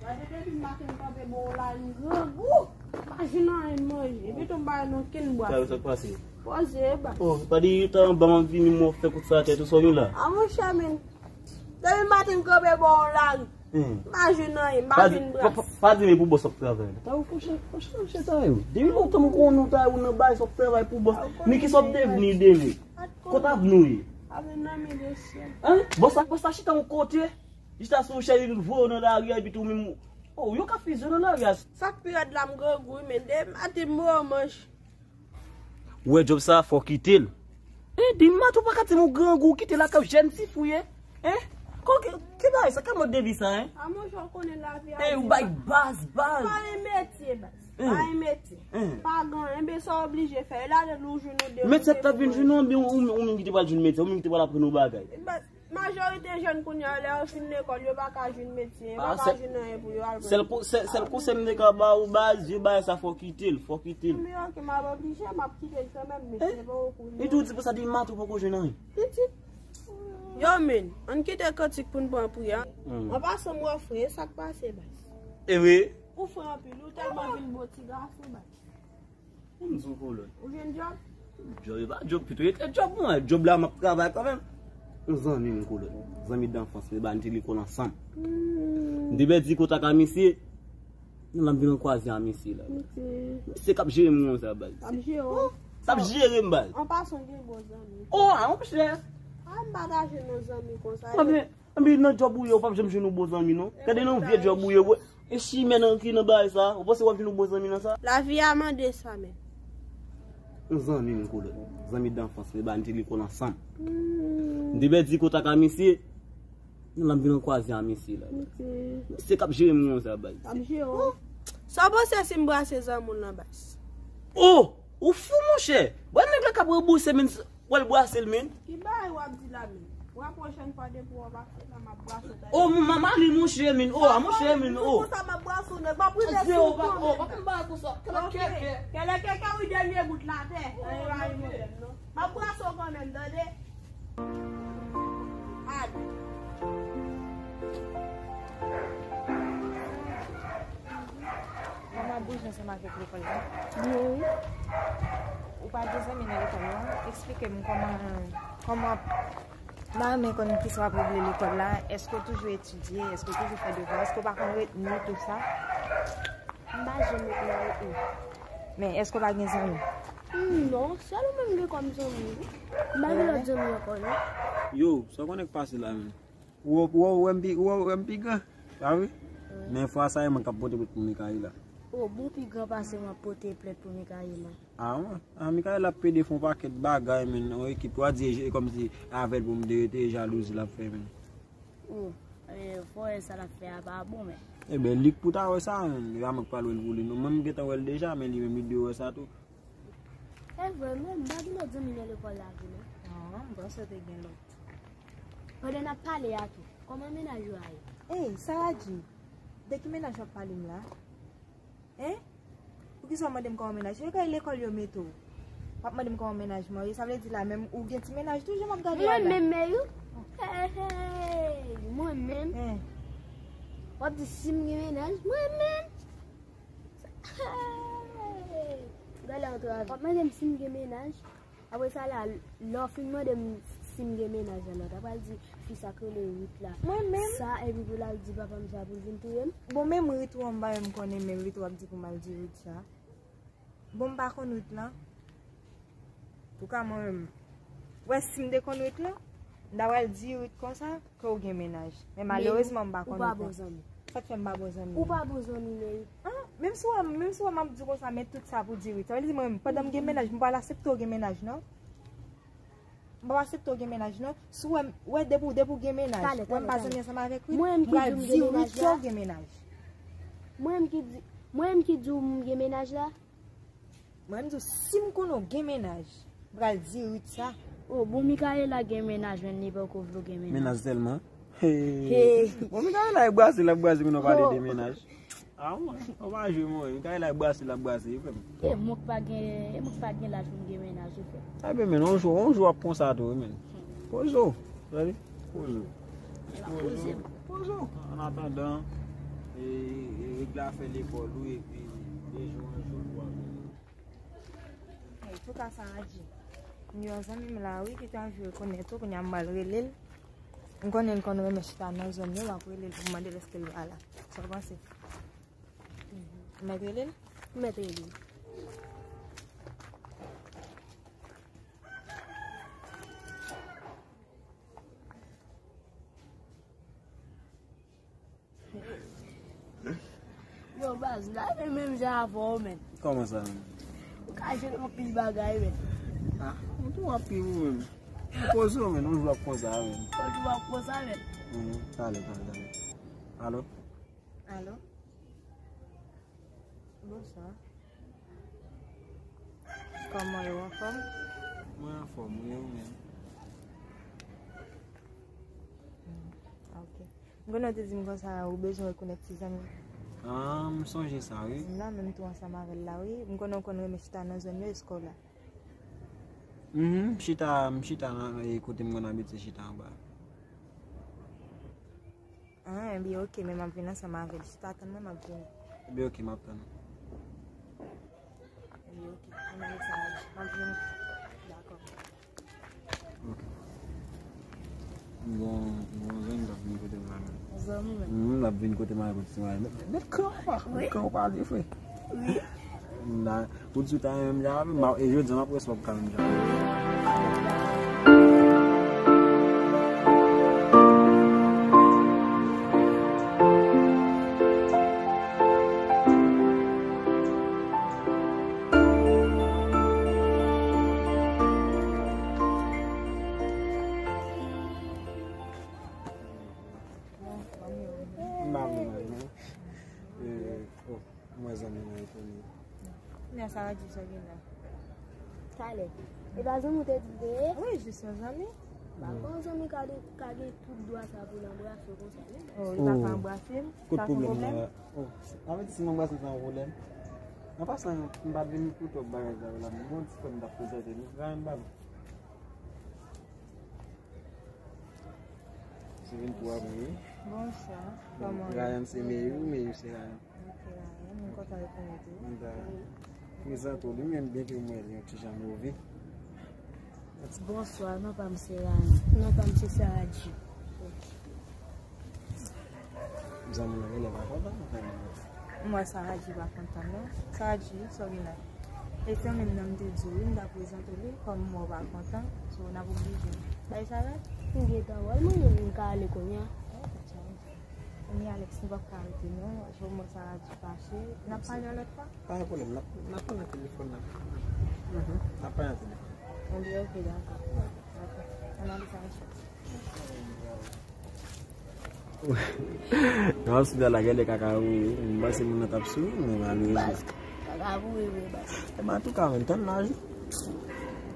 Gade depi maten m kanpe bò w la, li grangou. Pa jwenn anyen manje. Epi tou m pa jwenn okenn bwasyon. Sa yo, sa k pase? Poze, baz. Oh, pa di tan ban m ap vini, mwen fè kout sa atè, tou sa w gen la. A monchè, men. Depi maten m kanpe bò w lari. Hmm. M pa jwenn anyen, m pa jwenn bras. Pa, pa, pa di men pou bòs ap travay la. Ta yo, fò chè, fò chè, fò chè ta yo. Depi lontan m konnen w ta yo nan bay sa w travay pou bòs. Men ki sa w ap devni demen? Kot avni w ye? Avni nan men de syèl. Hein? Bòs la, bòs la chita yon kote. Jis asou chè li voye w nan lari a, epi tou menm. Oh, yo ka fizye w nan lari a. Sa k pi rèd la m grangou wi, men de maten m mò manch. Ou wè djòb sa a, fò w kite l. E, di m, maten w pa ka di m ou grangou, kite lakay w jèn ti fi w ye. Hein? Kò, ki, ki bagay sa? Ki mòd de vi sa, hein? A monchè, w konnen lavi a di. Ey, ou bay baz, baz. Pa gen metye, baz. Pa gen metye. Pa gen anyen, men sa w oblije fè. E la, lè nou jwenn ou de. Metye t ap vin jwenn ou, oubyen ou, ou menm ki te pral jwenn metye, ou menm ki te pral aprann yon bagay. Majorite jèn kounye a, lè yo fin lekòl, yo pa ka jwenn metye, yo pa ka jwenn anyen pou yo al pran. Sèl ko-, sèl, sèl konsèy m te ka ba ou, baz, vye bagay sa, fò w kite l, fò w kite l. Men oke, m ap oblije, m ap kite l kanmenm, men se pa oke. Li tou di pou sa, di maten w poko jwenn anyen. Pitit. Yo, men, ann kite kantik pou n pran pri a. An pasan, m wè w fre, e sa k pase, baz? E wi. Ou fre anpil, ou tèlman vin bon ti gason, baz. M di w, Kolòn. Ou jwenn djòb? Djòb e pa djòb, pito e te djòb mwen. Djòb la m ap travay kanmenm. Yon zanmi m, Kolòn. Zanmi danfans, men ba n te lekòl ansanm. M te pèdi kontak a misye. Nan la m vin kwaze a misye la. Misye k ap jere m konsa, baz. K ap jere w? K ap jere m, baz. An pasan, gen bon zanmi. Oh, a, monchè. A, m pa ta jwenn yon zanmi konsa. Anben, anben, nan djòb ou ye, ou p ap janm jwenn yon bon zanmi, non. Gade nan vye djòb ou ye, wè. E chimè nan ki nan bagay sa, ou panse w ap jwenn yon bon zanmi nan sa? Lavi a mande sa, men. Yon zanmi m, Kolòn. Zanmi danfans, men ba n te lekòl ansanm. M te pèdi kontak a misye. Nan la m vin kwaze a misye la. Misye k ap jere m konsa, baz. K ap jere w? Sa w panse si m brase zanmi w lan, baz? Oh! Ou fou, monchè! Bon, nèg la k ap ranbouse, men, w al brase l, men. Ki bagay w ap di la, men? W a pwochèn fwa depi w ap pase la, m ap brase w. Oh, m, m, m ale, monchè, men. Oh, a, monchè, men. Oh. Konsa m ap brase w, nèg. M ap rive sou ou kanmenm. Oh, pa konn bagay konsa. Kèlè kèkè. Kèlè kèkè, wi, dènye bout la, tè. Nan e pa gen pwoblèm, non. M ap brase w kanmenm, tande? Al. Kòman bouje ansanm avèk lekòl la? Byen, wi. Ou pa gen zanmi nan lekòl la? Eksplike m kòman, kòman, m ta renmen konn kisa w ap regle lekòl la. Èske w toujou etidye? Èske w toujou fè devwa? Èske w pa konn retni tou sa? M pa janm ret nan retni. Men èske w pa gen zanmi? Hmm, non, sèl ou menm gen kòm zanmi, wi. M pa gen lòt zanmi ankò, non. Yo, sa w konnen k pase la menm? Ou wè, ou wè, ou wè m pi, ou wè, ou wè m pi gran, pa vre? Wi. Men fwa sa, e mwen k ap pote plent pou Mikaela. O, bon, pi gran pase mwen ap pote plent pou Mikaela. A, wi. A, Mikaela ap pede fè yon pakèt bagay, men, yon ekip, w a di, e, e kòmsi avè l pou m te rete, e jalouzi l ap fè, men. O, e, fò wè sa l ap fè a pa bon, men. Eben, li k pou ta wè sa, men, e pa mwen k pral wè l pou li, non. Mwen, m gentan wè l deja, men li menm, li dwe wè sa tou. E vre, men, m pa gen lòt zanmi nan lekòl la vre, non. An, m panse w te gen lòt. Pandan n ap pale a tou, kòman mennaj ou a ye? Ey, Saradji, de ki mennaj w ap pale m la? Hein? Poukisa w mande m kòman mennaj? Se kay lekòl yo mete w. W ap mande m kòman mennaj mwen ye? Sa vle di la menm ou gen ti mennaj tou, jan m ap gade a la. Mwen menm, men yo. Hey, hey, mwen menm. Hein? W ap di si m gen mennaj? Mwen menm. Hey! Gade antrave. W ap mande m si m gen mennaj? Apre sa la, lè w fin mande m si m gen mennaj la, lòt la pral di fi sa k rele Ruth la. Mwen menm? Sa, epi pou l al di papa m sa pou l vin touye m. Bon, menm Ruth ou an m pa menm konnen, men Ruth w ap di pou m al di Ruth sa. Bon, m pa konn Ruth lan. Touka mwen menm, wè, si m te konn Ruth lan, m ta pral di Ruth konsa, ke w gen mennaj. Men malerezman, m pa konn Ruth lan. Ou pa bon zanmi. Sa k fè m pa bon zanmi? Ou pa bon zanmi, men. An, menm si w wè, menm si w wè m ap di w konsa, men tout sa pou di Ruth. Sa vle di mwen, pandan m gen mennaj, m pral aksepte w gen mennaj, non? M pap aksepte w gen mennaj, non. Si w wè m, wè depi w, depi w gen mennaj, wè m pa zanmi ansanm avèk Ruth, m pral di Ruth ke w gen mennaj. Mwen menm ki di, mwen menm ki di w m gen mennaj la? Mwen, m di w, si m konnen w gen mennaj, m pral di Ruth sa. O, bon, Mikaela gen mennaj, men li poko vle w gen mennaj. Mennaj sèlman? Hey. Bon, Mikaela ap brase, l ap brase, kounye a w pale de mennaj. A, w pa jwe, mwen. Mikaela ap brase, l ap brase, wi, frè m. E mwen k pa gen, e mwen k pa gen laj pou m gen mennaj, wi, frè m. Ebyen, men, yon jou, yon jou w ap konsa tou, wi, men. Poze w, tande? Poze w. Poze w. Poze w. An atandan, e, e, regle afè lekòl ou, epi de jou an jou, w ap Hey, touka Saradji. M gen yon zanmi m la, wi, ki ta anvi rekonèt ou, kounye a m pral rele l. M konnen l konn renmen chita nan zòn yo, m ap rele l pou m mande l èske l pa la. Sa w panse? Ou mèt rele l? M mèt rele l. Yo, baz, m ta renmen menm jan avè w, men. Kòman sa, men? Ou ka jwenn anpil bagay, men. Ah, ou tou anpil ou menm. Poze w, men, yon jou w ap konsa, men. Yon jou w ap konsa, men. Mhm, talè, talè, talè. Alo? Alo? Bonswa. Kòman yo, anfòm? Mwen anfòm, wi, ou menm? Hmm, ok. M konnen w te di m konsa, ou bezwen rekonèt ti zanmi. Ah, m sonje sa, wi. M la menm tou ansanm avè l la, wi. M konnen w konn renmen chita nan zòn yo, èske w la? Mhm, m chita, m chita nan, e, kote m konn abitye chita anba. Ah, ebyen, ok, men m ap vin ansanm avè l. Chita tann mwen, m ap vini. Ebyen, ok, m ap tann ou. Ebyen, ok. M ap vin. Dakò. Ok. Bon, bon, zanmi, m ap vin kote m la menm. Zanmi menm. Mm, m ap vin kote m, kote ti mari. Met, met, met kan ou pa, met kan ou pale, frè. Wi. Na, pou di w ta renmen m jan avè m, e jodi a m ap resevwa pou ka menm jan avè m. M pa vle mari non. E, oh, mwen zanmi mwen etone. Lè sa a di sa gen la. Talè. E pa zanmi w te di w te ye? Wi, jis yon zanmi. Pa kon zanmi ka de, ka gen tout dwa sa pou l anbrase w konsa, non. Oh, li pa ka anbrase m. Kot pwoblèm nan la? Oh, sa vle di si m anbrase l, se yon pwoblèm? An pasan, m pa t vin pou twòp bagay sa yo la, men bon, ti frè m t ap prezante nou, Ryan ba nou. Se vin pou apre, wi. Bonswa. Kòman w ye? Ryan se Meyou, Meyou se Ryan. Ok, Ryan, mwen kontan rekonèt ou. M ta prezante w li menm, byenke mwen li yon ti jan move. Bonswa, non pa m se Ryan. Non pa m se Sarah G. Ok. Zanmi nan genlè pa kontan, mwen konnen. M wè Sarah G pa kontan, non. Sarah G, sa w gen la? E se menm nan m te di w, wi, m ta prezante w li, kòm m wè w pa kontan, so n ap oblije bay Sarah. M gentan wè l, mwen menm m ka ale kounye a. Kounye a, Alex, nou p ap ka rete, non. Jò m wè Sarah G fache. N ap pale yon lòt fwa? Pa gen pwoblèm, n ap, n ap pale nan telefòn nan. Mhm. N ap pale nan telefòn. Ebyen, ok, dakò. Dakò. Ann ale, Sarah G. Nan hospital la, gade kaka wi. M panse moun nan t ap souri, men malerezman. Kaka wi, wi, baz. E ben, antouka, men tann la, wi.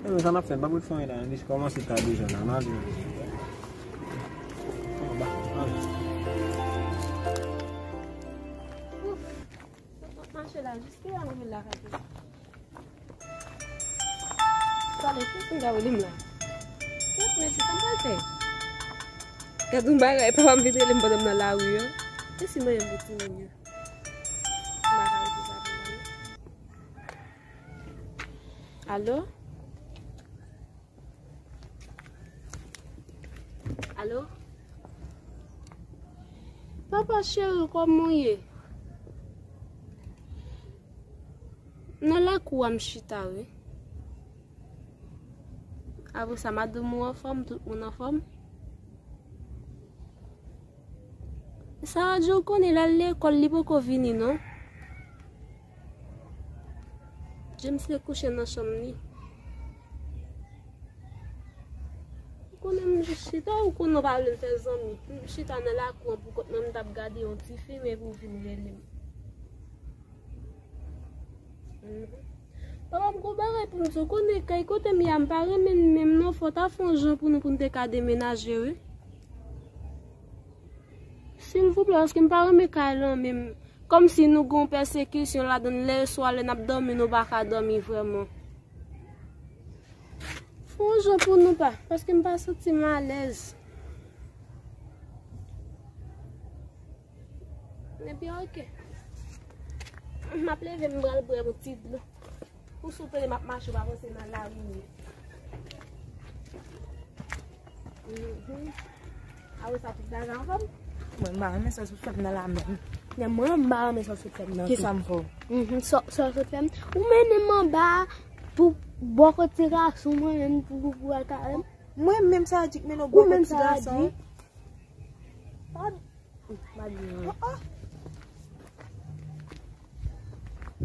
E men sa n ap fè, n pa pou fè anyen la, li kòmanse ta deja la, n ale. Anba, ale. Ouf, m ap mache la, jiske al rive lakay. Talè, kiyès ki ka rele m la? Kèt, mesye, sa m pral fè? Gad yon bagay, papa m vin rele m pandan m nan lari an. E si mwen menm pou timoun yo? M pa ka rete sa pou mwen. Alo? Alo? Papa cheri, kòman w ye? Nan lakou a m chita, wi. Apre sa, madanm ou anfòm, tout moun anfòm? Sa a di w konnen l al lekòl, li poko vini, non. James te kouche nan chanm li. Ou konnen m jis chita, ou konnen w pa vle m fè zanmi. M chita nan lakou an poukont mwen, m t ap gade yon ti fim epi w vin rele m. Mhm. Papa m gon bagay pou m di w, konnen kay kote m ye a, m pa renmen l menm non, fò w ta fè yon jan pou nou, pou n te ka demenaje, wi. Silvouplè, paske m pa renmen kay lan menm. Kòmsi nou gon pèsekisyon ladann, lè swa lè n ap dòmi, nou pa ka dòmi vrèman. Fè yon jan pou nou pa, paske m pa santi m alèz. Ebyen, ok. M ap leve, m pral bwè yon ti dlo. Ou sou tande m ap mache, w pa panse nan lari m ye. Mhm. Apre sa, tout bagay anfòm? Mwen, m pa renmen sa w sot fè m nan la menm. Men mwen, m pa renmen sa w sot fè m nan tou. Kisa m fè w? Mhm, sa, sa w sot fè m? Ou mennen m anba pou bò kot ti gason mwen menm pou, pou, pou al kare m. Mwen menm sa di k mennen w bò kot ti gason? Pa M pa di anyen. Oh, oh.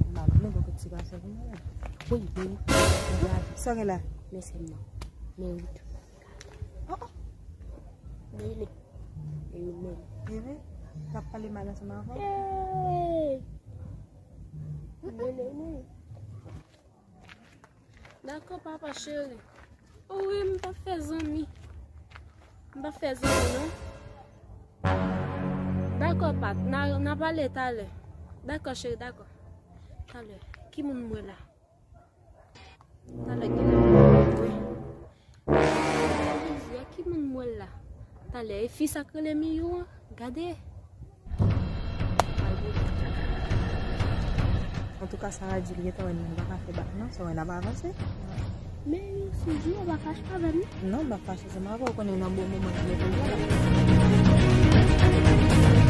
M pa vle bò kot ti gason pou mwen. Wi, men. Sa gen la? Men se m nan. Men wout. Oh, oh. Men li. Men li, men. Bebe, n ap pale mal ansanm avè w. Hey. Men li, men. Dakò, papa cheri. O wi, m p ap fè zanmi. M p ap fè zanmi, non. Dakò, Pat, n a, n a pale talè. Dakò, cheri, dakò. Talè. Ki moun m wè la? Talè, gen lè m wè. Jezi, a ki moun m wè la? Talè, e fi sa k rele Miyou an? Gade. Al goumen. Antouka, Sarah di li gentan wè nou pa ka fè bak non, sa wè n ap avanse. Men si di w pa fache avè m. Non, m pa fache, se m avè w konnen nan bon moman nan levanjil la.